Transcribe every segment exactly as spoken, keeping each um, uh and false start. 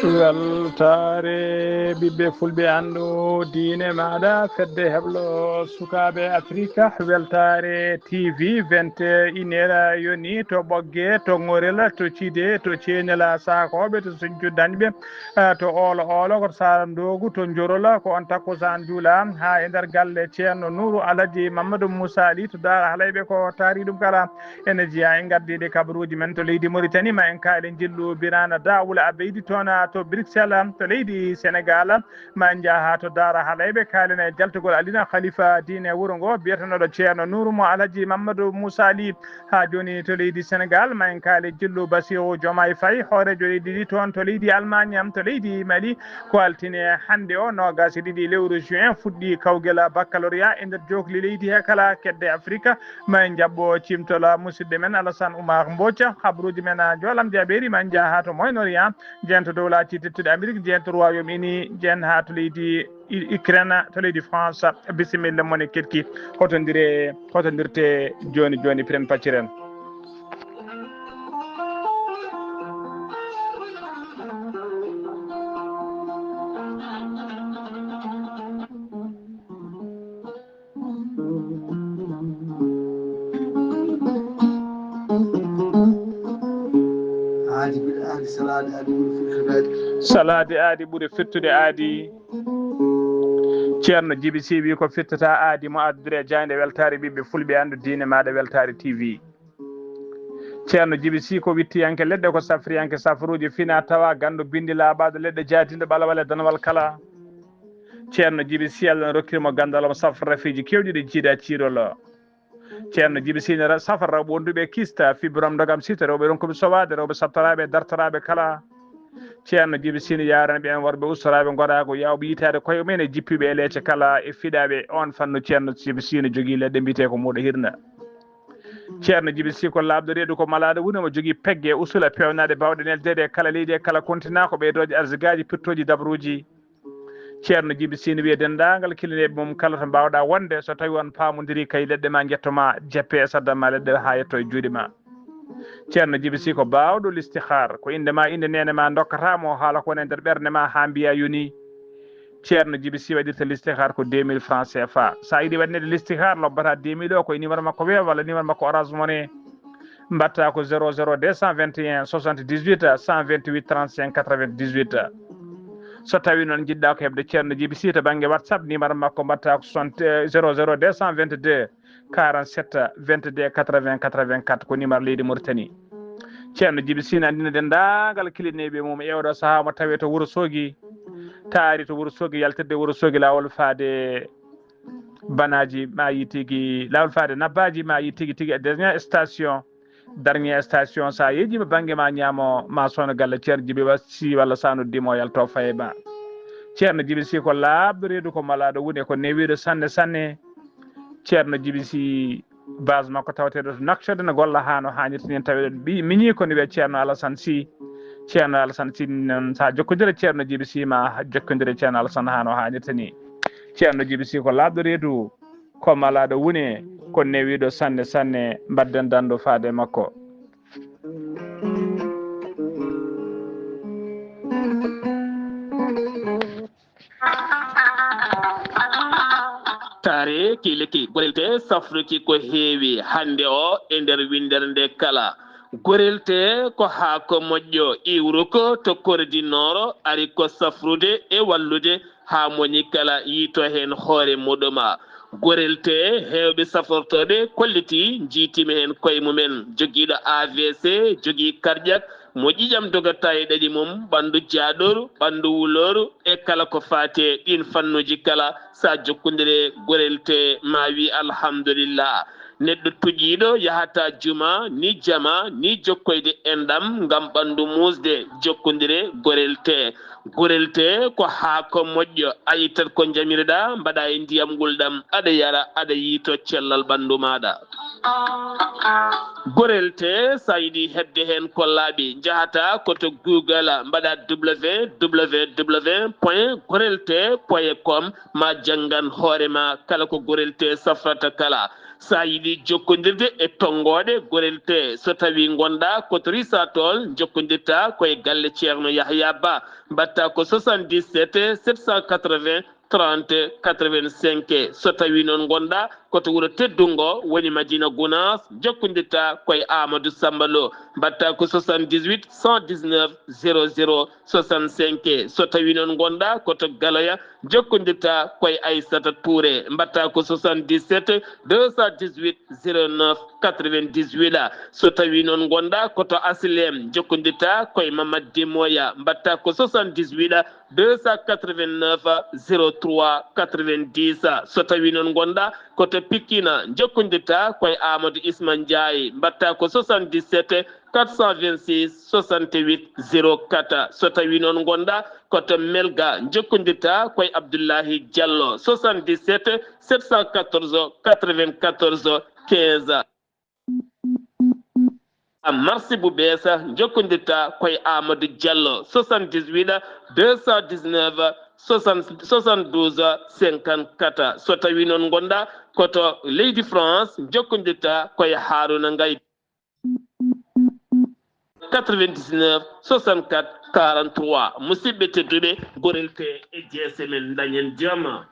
Weltaare ɓiɓɓe fulɓe, anndu diine maaɗa, fedde heblo sukaaɓe Afrika, weltaare T V, vingt et une heures yoni to Ɓogge, to Ŋorel, to Cide, to Ceenel Saakooɓe, to Sinthiou Dañɓe, eh, to Oolo Oolo, ko to Saara Ndoogu, to Njorol, ko on takkusaan juula haa e nder galle Ceerno Nuuru Alhaji Mamadou Moussa Ly to Daara Halayɓe, ko taari ɗum kala. Ene jeyaa e ngardiiɗe kabaruuji men to leydi Mauritanie, ma en kaali njillu Birana Da Wula Abeydi toon to Bruxelles, to leydi Sénégal, ma en njah haa to Daara Halayɓe, kaalen e jaltugol Alina Khalifa diine wuro ngo, biyetenooɗo Ceerno Nuuru mo Alhaji Mamadou Moussa Ly. Haa jooni to leydi Sénégal, ma en kaali njillu Bassirou Diomaye Faye, hooreejo leydi ndi toon to leydi Allemagne, to leydi Mali, ko altine hannde o, noogaas e ɗiɗi lewru juin, fuɗɗii kawgel baccalauréat e nder jookli leydi he kala kedde Afrika. Ma en njaɓɓo cimtol musidɗo men Alassane Oumar Mbodj. Habruuji men a njoolam jaɓeeri, ma en njah haa to Moyen-Orient, jeen to dowlaaji tettuɗi Amérique, jeen to Royaume Uni, jeen haa to leydi I-, Ukraine, to leydi France. Bisimilla mon e keɗki. Hotondire, hotondirte jooni jooni, piren pacciren. Aadi bil aadi, salaade aadi ɓuri firtude aadi. Salaade aadi ɓuri firtude aadi. Ceerno Jibi Sy wi ko firtata aadi mo addudere e jaaynde weltaare ɓiɓɓe fulɓe, anndu diine maaɗa weltaare T V. Ceerno Jibi Sy ko wittiyanke leɗɗe, ko safriyanke safaruuji fina tawa, ganndo binndi laaɓaaɗo leɗɗe, jaadinɗo ɓalawal e danawal kala. Ceerno Jibi Sy, Allah ne rokkiri mo ganndal, omo safra rafiiji keewɗi ɗi jiida ciirol. Ceerno Jibi Sy ne ra-, safra rewɓe wonduɓe kista, fibrome, ndogam sita, rewɓe ronkuɓe sowaade, rewɓe sattoraaɓe, dartoraaɓe kala. Ceerno Jibi Sy ne yaarani ɓeen worɓe ustoraaɓe ngoraagu, yaawɓe yitaade koye mumen e jippiiɓe e leece kala e fiɗaaɓe. On fannu Ceerno Jibi Sy ne jogii leɗɗe mbiyetee ko muuɗo hirna. Ceerno Jibi Sy ko laaɓɗo reedu, ko malaaɗo woni, omo jogii pegge e usula peewnaaɗe baawɗe neldeede e kala leydi e kala kontinaa, ko ɓeydooje arsigaaji, pittooji, dabruuji. Ceerno Jibi Sy ne wiya denndaangal kilineeɓe mum kala to mbaawɗaa wonde, so tawii on paamondirii kay leɗɗe ma njetto ma, jeppe e saddam ma leɗɗe haa yetto e juuɗe ma. Ceerno Jibi Sy ko baawɗo listihar, ko innde ma, innde neene ma ndokkata mo, haala ko woni e nder ɓernde ma haa mbiya yoni. Ceerno Jibi Sy waɗirta listihar ko deux mille francs C F A. So a yiɗi waɗneede listihar, lobbata deux mille o, ko e numéro makko weewa walla numéro makko Orange Money. Mbaɗta ko zéro zéro deux cent vingt et un soixante-dix-huit cent vingt-huit trente-cinq quatre-vingt-dix-huit. So tawii noon njiɗɗa ko heɓde Ceerno Jibi Sy to bannge WhatsApp, numéro makko mbaɗta ko soixante, zéro zéro deux cent vingt-deux quarante-sept vingt-deux quatre-vingts quatre-vingt-quatre, ko numéro leydi Mauritanie. Ceerno Jibi Sy ne anndina denndaangal kilineeɓe mum e oɗo sahaa mo tawee to Wuro Soogi, taari to Wuro Soogi, yaltirde Wuro Soogi laawol faade Banaaji ma yi tigi, laawol faade Nabbaaji ma yi tigi tigi, e dernière station, dernière station, so a yeeƴiima bannge ma ñaamo, ma soono galle Ceerno Jibi Sy, walla so a noddiima o yalto faye ma. Ceerno Jibi Sy ko laaɓɗo reedu, ko malaaɗo woni, ko newiiɗo sanne sanne. Ceerno Jibi Sy, base makko taweteeɗo to Nouakchott, ne golla haa no haanirta ni, taweɗen ɓi miñi ko ne wiyee Ceerno Alassane Sy. Ceerno Alassane Sy noon, so a jokkondire Ceerno Jibi Sy, ma jokkondire Ceerno Alassane haa no haanirta ni. Ceerno Jibi Sy ko laaɓɗo reedu, ko malaaɗo woni, ko newiiɗo sanne sanne, mbaɗden dandu faade makko. Taare ki lekki gorelte safruki ko heewi hannde o e nder winndere nde kala. Gorelte ko haako moƴƴo iwruko to Corée du Nord, ari ko safrude e wallude haa moñi kala yiito heen hoore muɗuma. Gorelte heewɓe safrotooɓe kolliti njiitiima heen koye mumen, jogiiɗo A V C, jogii karƴak, mo ƴiƴam dogata e ɗaɗi mum, ɓanndu jaaɗooru, ɓanndu wulooru, e kala ko faati e ɗiin fannuuji kala, so a jokkondire Gorelte, ma wi alhamdulillah. Neɗɗo tuƴiiɗo yahata juma, ni jama, ni jokkoyde enɗam ngam ɓanndu muusde, jokkondire Gorelte. Gorelte ko haako moƴƴo, a ittat ko njamirɗa, mbaɗa e ndiyam ngulɗam, aɗa yara, aɗa yiito cellal ɓanndu maaɗa. Gorelte, so a yiɗi heɓde heen ko laaɓi, njahata ko to Google, mbaɗa W W W point gorelte point com, ma janngan hoore ma kala ko Gorelte safrata kala. So a yiɗi jokkondirde e tonngooɗe gorel tee, so tawii ngonɗaa ko to Risatol, njokkondirtaa ko e galle Ceerno Yahya Ba, mbaɗtaa ko soixante-dix-sept sept cent quatre-vingts trente quatre-vingt-cinq. So tawii noon ngonɗaa ko to wuro teddungo woni Madina Gunaas, njokkondirtaa ko e Amadou Samba Lo, mbaɗtaa ko soixante-dix-huit cent dix-neuf zéro zéro soixante-cinq. So tawii noon ngonɗaa ko to Galoya, njokkondirtaa ko e Aissata Touré, mbaɗtaa ko soixante-dix-sept deux cent dix-huit zéro neuf quatre-vingt-dix-huit. So tawii noon ngonɗaa ko to Asilem, njokkondirtaa ko e Mamad Demoya, mbaɗtaa ko soixante-dix-huit deux cent quatre-vingt-neuf zéro trois quatre-vingt-dix. So tawii noon ngonɗaa ko to Pikine, njokkondirtaa ko e Amadou Isma Ndiaye, mbaɗtaa ko soixante-dix-sept quatre cent vingt-six soixante-huit zéro quatre. So tawii noon ngonɗaa ko to Melga, njokkondirtaa ko e Abdoulahi Diallo, soixante-dix-sept sept cent quatorze quatre-vingt-quatorze quinze. A marsi bu bees, njokkondirtaa ko e Amadou Diallo, soixante-dix-huit deux cent dix-neuf soixante, soixante-douze cinquante-quatre. So tawii noon ngonɗaa ko to leydi France, njokkondirtaa ko e Haruna Ngaye, quatre-vingt-dix-neuf soixante-quatre quarante-trois. Musidɓe tedduɓe, gorel tee e jeese men, dañen jam.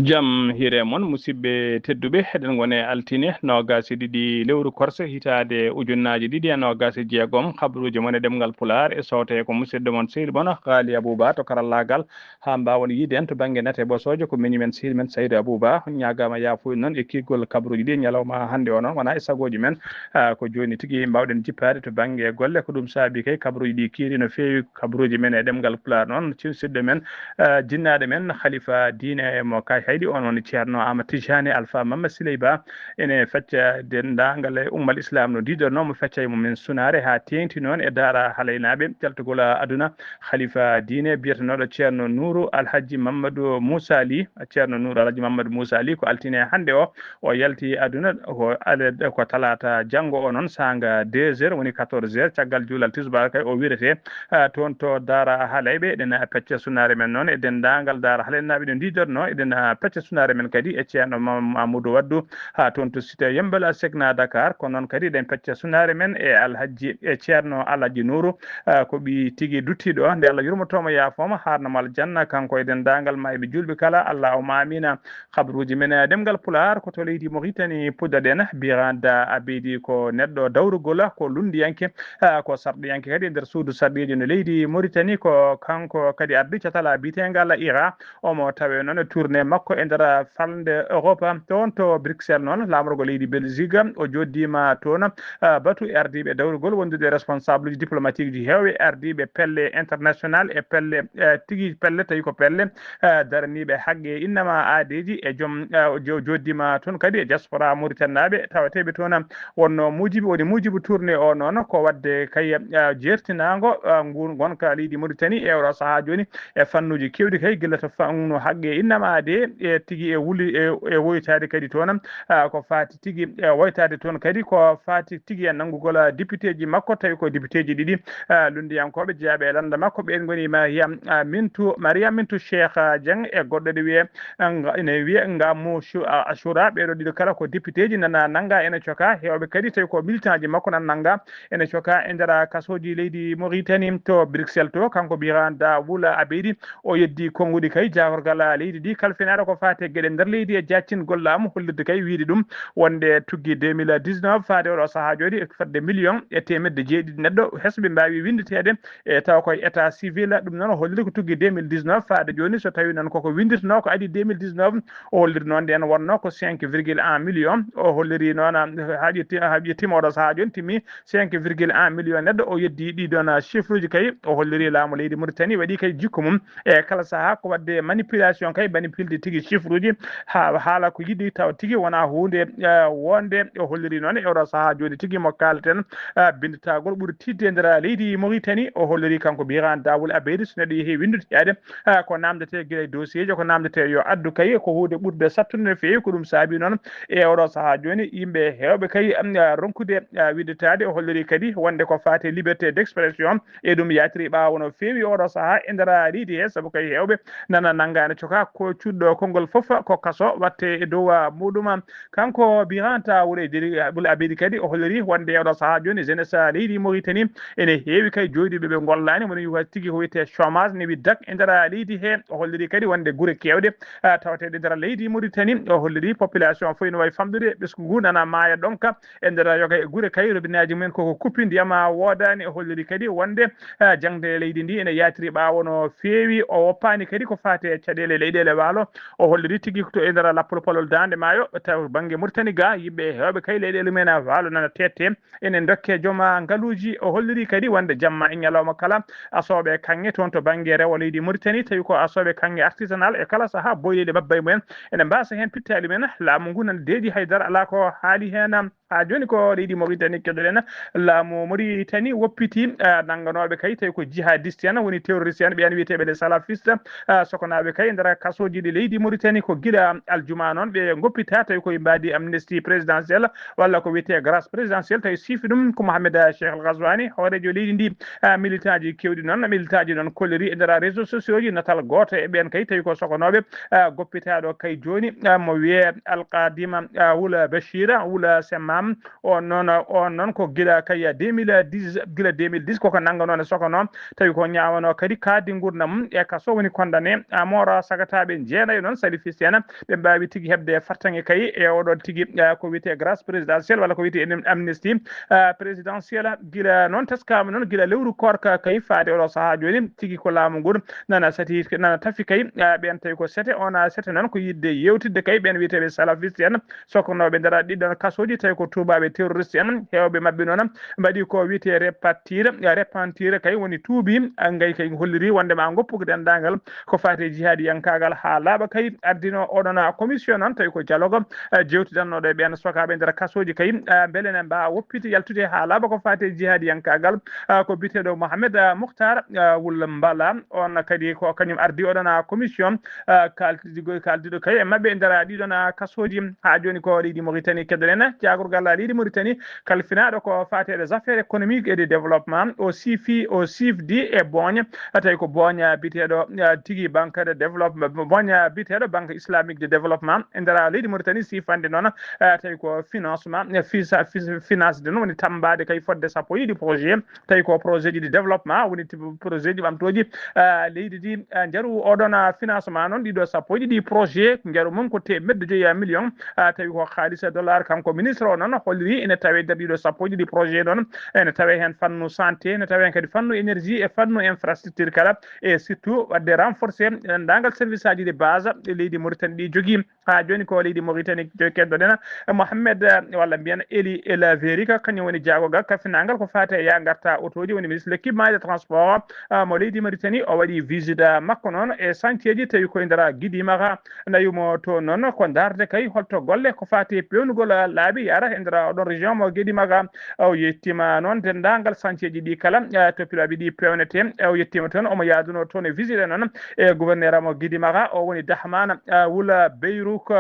Jam hiire mon, musidɓe tedduɓe, eɗen ngoni e altine noogaas e ɗiɗi lewru korse hitaande ujunnaaji ɗiɗi e noogaas e jeegom. Kabaruuji mon e ɗemngal Pulaar e sooto e ko musidɗo mon sehil mon Haali Abuba to karallaagal, haa mbaawon yiide en to bannge nate bosoojo ko miñi men sehil men Saydu Abuba. On ñaagaama yaafuya noon e kiirgol kabaruuji ɗi ñalawma hannde o noon wonaa e sagooji men. Ah, ko jooni tigi mbaawɗen jippaade to bannge golle, ko ɗum saabi kay kabaruuji ɗi kiiri no feewi. Kabaruuji men e ɗemngal Pulaar noon, musidɗo men, ah, jinnaaɗo men, Khalifa diine e mo kay hayɗi, on woni Ceerno Aamadu Tijaani Alfa Mamma Siley Ba, ene fecca denndaangal e ummal Islam no diidornoo mo, fecca e mum en sunaare haa teeŋti noon e daara halaynaaɓe caltugol aduna, Khalifa diine biyetenooɗo Ceerno Nuuru Alhaji Mammadu Muusa Li. Ceerno Nuuru Alhaji Mammadu Muusa Li ko altine hannde o, o yalti aduna ko ale-, ko talaata janngo o noon, saanga deux heures woni quatorze heures, caggal juulal tisbaar kay o wirete, ah, toon to daara halayɓe. Eɗen pecca sunaare men noon e denndaangal daara halaynaaɓe ɗo ndiidornoo. Eɗen, ah, pecca sunaare men kadi e Ceerno Ma-, Mamadou Waddu, haa toon to cité Yembel, a Sekna Dakar. Ko noon kadi eɗen pecca sunaare men e Alhaji, e Ceerno Alhaji Nuuru, ah, ko ɓii tigi duttiiɗo, nde Allah yurmotooma yaafooma, haarnamo aljanna, kanko e denndaangal maayɓe juulɓe kala, allahumma amiina. Kabaruuji men e ɗemngal Pulaar ko to leydi Mauritanie puɗɗoɗen. Biranda Abedi ko neɗɗo dawrugol, ko lunndiyanke, ah, ko sarɗiyanke kadi e nder suudu sarɗiiji no leydi Mauritanie. Ko kanko kadi ardi catal biyetengal Ira. Omo tawe noon e tournée makko e nder falnde Europe. Toon to Bruxelles noon, laamorgo leydi Belgique, o jooɗdiima toon, ah, batu e ardiiɓe dawrugol wondude e responsable uji diplomatique ji heewɓe, ardiiɓe pelle international e pelle, eh, tigi pelle, tawi ko pelle, eh, daraniiɓe haqqe innama aadeeji e joom, eh, jo-, jooɗdiima toon kadi e diaspora Mauritanie naaɓe tawateeɓe toon. Wonno muujibi, woni muujibu tournée o noon ko waɗde kay, eh, jeertinaango, eh, ngu-, ngonka leydi Mauritanie e oɗo sahaa jooni e fannuuji keewɗi kay, gila to fannu haqqe innama aadee e tigi e wuli e, e woytaade kadi toon, ah, ko faati tigi e woytaade toon kadi ko faati tigi e nanngugol, ah, députéji makko, tawi ko députéji ɗiɗi, ah, lunndiyankooɓe jeyaaɓe e lannda makko, ɓeen ngoni Mariam, ah, Mintu, Mariam Mintu Cheikh, ah, Dieng e goɗɗo ɗo wiyee, ah, nga-, ene wiyee Ngamu Shu-, ah, Ashura. Ɓee ɗoo ɗiɗo kala ko députéji nana nannga ene coka, heewɓe kadi tawi ko militant ji makko nana nannga ene coka e nder kasooji leydi Mauritanie to Bruxelles to. Kanko Biranda Wula Abedi, o yeddi konnguɗi kay jaagorgal leydi ndi kalfinaaɗo ko faati e geɗe nder leydi e jaccingol laamu, hollirde kay wiyde ɗum wonde tuggi deux mille dix-neuf faade oɗo sahaa jooni fodde million e teemedde jeeɗiɗi neɗɗo hesɓe mbaawi winndeteede e tawa koye état civil. Ɗum noon o holliri ko tuggi deux mille dix-neuf faade jooni, so tawii noon koko winndirtenoo ko adii deux mille dix-neuf, o holliri noon ndeen wonnoo ko cinq virgule un million. O holliri noon, ah, haa ƴetti-, haa ƴettiima oɗo sahaa jooni timmi cinq virgule un million neɗɗo. O yeddi ɗii ɗoon, ah, chiffre uji kay, o holliri laamu leydi Mauritanie waɗi kay jikku mum e kala sahaa ko waɗde manipulation kay, manipulde tigi chiffre uji, haa haala ko yiɗi tawa tigi wonaa huunde, eh, wonde. O holliri noon e oɗo sahaa jooni tigi mo kaalten, eh, binnditagol ɓuri tiiɗde e nder leydi Mauritanie. O holliri kanko Birane Daboul Abedi so neɗɗo yehi winndude yaade, eh, ko naamndetee gila e dossier ji, ko naamndetee yo addu kay ko huunde ɓurde sattude no feewi. Ko ɗum saabi noon e oɗo sahaa jooni yimɓe heewɓe kay, am, ah, ronkude, ah, winnditaade. O holliri kadi wonde ko faati e liberté d'expression, e ɗum yaatiri ɓaawo no feewi oɗo sahaa e nder leydi he, sabu kay heewɓe nana nannga ene coka ko cuɗɗo konngol fof ko kaso watte e dow muɗum. Kanko Biranta Wuley Diri Abul Abidi kadi o holliri wonde e oɗo sahaa jooni jeunesse leydi Mauritanie ene heewi kay jooɗiiɓe ɓe ngollaani, woni tigi ko wiyetee chômage ne wi dak e nder leydi he. O holliri kadi wonde gure keewɗe, ah, tawateeɗe nder leydi Mauritanie. O holliri population fof ene wawi famɗude, ɓesngu ngu nana maaya ɗonka e nder yoga e gure kay, robinaaji mumen koko kuppi, ndiyam woodaani. O holliri kadi wonde, ah, jaŋde leydi ndi ene yaatiri ɓaawo no feewi. O woppaani kadi ko faati e caɗeele leyɗeele waalo. O holliri tigi to e nder lappol palol Daande Maayo, taw bannge Mauritanie ga, yimɓe heewɓe kay leyɗeele mumen waalo nana tette, ene dokke joom ngaluuji. O holliri kadi wonde jamma e ñalawma kala, asooɓe kaŋŋe toon to bannge rewo leydi Mauritanie, tawi ko asooɓe kaŋŋe artisanal e kala sahaa boyleeɗe mabba e mumen, ene mbaasa heen pittaali mumen. Laamu ngu nana deeƴi, hay dara alaa ko haali heen. Haa jooni ko leydi Mauritanie keɗoɗen. Laamu Mauritanie woppiti, ah, nannganooɓe kay tawi ko jihadiste en, woni terroriste en, ɓeen wiyeteeɓe les salafistes. Ah, sokonaaɓe kay e nder kasooji ɗi leydi Mauritanie ko gila aljuma noon ɓe ngoppita, tawi koye mbaadi amnesty présidentielle walla ko wiyetee grâce présidentielle, tawi siifi ɗum ko Mohamed Cheikh El Ghazouani, hooreejo leydi ndi, ah, militant ji keewɗi noon, militant ji noon kolliri e nder réseaux sociaux ji natal gooto e ɓeen kay tawi ko sokonooɓe, ah, goppitaaɗo kay jooni, ah, mo wiyee Alkadima, ah, Wula Bachira, Wula Semmam, on noon, on noon ko gila kay deux mille dix, gila deux mille dix koko nannganoo ne sokonoo, tawi ko ñaawano kadi kaadi nguurndam mum e kaso, woni condamné à mort sagataaɓe jeenayo noon salafiste en, ɓe mbaawi tigi heɓde fartaŋŋe kay e oɗon tigi, ah, ko wiyetee grâce présidentielle walla ko wiyetee en amnesty, ah, présidentielle. Gila noon teskaama noon gila lewru koorka kay faade oɗo sahaa jooni tigi ko laamu ngun nana sati, nana tafi kay, ah, ɓeen tawi ko sete, on a sete noon ko yiɗde yewtidde kay ɓeen wiyeteeɓe salafiste en, sokonooɓe nder ɗiɗon kasooji, tawi ko tuubaaɓe terroriste en, heewɓe maɓɓe noon mbaɗi ko wiyetee repentir, repentir kay woni tuubi, ngay kay holliri wonde ma ngoppu ko denndaangal ko faati e jihaadiyankaagal haa laaɓa kay. Ardino oɗon commission noon tawi ko dialogue, eh, jewtidannooɗo e ɓeen sokaaɓe nder kasooji kay, eh, mbele ne mbaawa woppite yaltude haa laaɓa ko faati e jihaadiyankaagal, eh, ko biyeteeɗo Mohamed, eh, Mukhtar, eh, Wul Mbala, on kadi ko kañum ardi oɗon commission, eh, kaaldiɗo, kaaldiɗo kay e maɓɓe e nder ɗiɗon kasooji. Haa jooni ko leydi Mauritanie keɗoɗen, caagorgal leydi Mauritanie kalfinaaɗo ko faati e les affaires économiques et de développement, o siifi, o siifdi e booña, tawi ko booña biyeteeɗo, eh, tigi banque de développement, booña biyeteeɗo banque islamique de développement e nder leydi Mauritanie siifande noon, eh, tawi ko financement, eh, fisa-, fis-, finance de noon woni tambaade kay fodde sappo e ɗiɗi projet, tawi ko projet ji de développement woni ti-, projet ji ɓamtooji, eh, leydi ndi, eh, njaru oɗon, eh, financement noon ɗiɗo sappo e ɗiɗi projet njaru mum ko teemedde joyi million, eh, tawi ko haalisa dollar. Kanko ministre o noon holliri ene tawe nder ɗiɗo sappo e ɗiɗi projet noon, ene tawe heen fannu santé, ene tawe heen kadi fannu énergie e fannu infrastructure kala, e surtout waɗde renforcer denndaangal service aji de base ɗi leydi Mauritanie ɗi jogii. Haa jooni ko leydi Mauritanie joy keddoɗen Mohamed, eh, walla mbiyen Eli El Verika, kañum woni jaagogal kafinaangal ko faati e yaa ngarta otooji, woni ministre l'équipement et de transport, ah, mo leydi Mauritanie. O waɗi visite, ah, makko noon e santieji tawi koye nder Gidimaka. Nawi mo to noon ko ndaarde kay holto golle ko faati e peewnugol, ah, laabi yara e nder oɗon région mo Gidimaka. O yettiima noon denndaangal santieji ɗi kala, ah, to pilaaɓe ɗi peewnete. O yettiima toon omo yaaduno toon e visite noon e gouverneur mo Gidimaka, o woni Dahmana, ah, Wula Beyruk.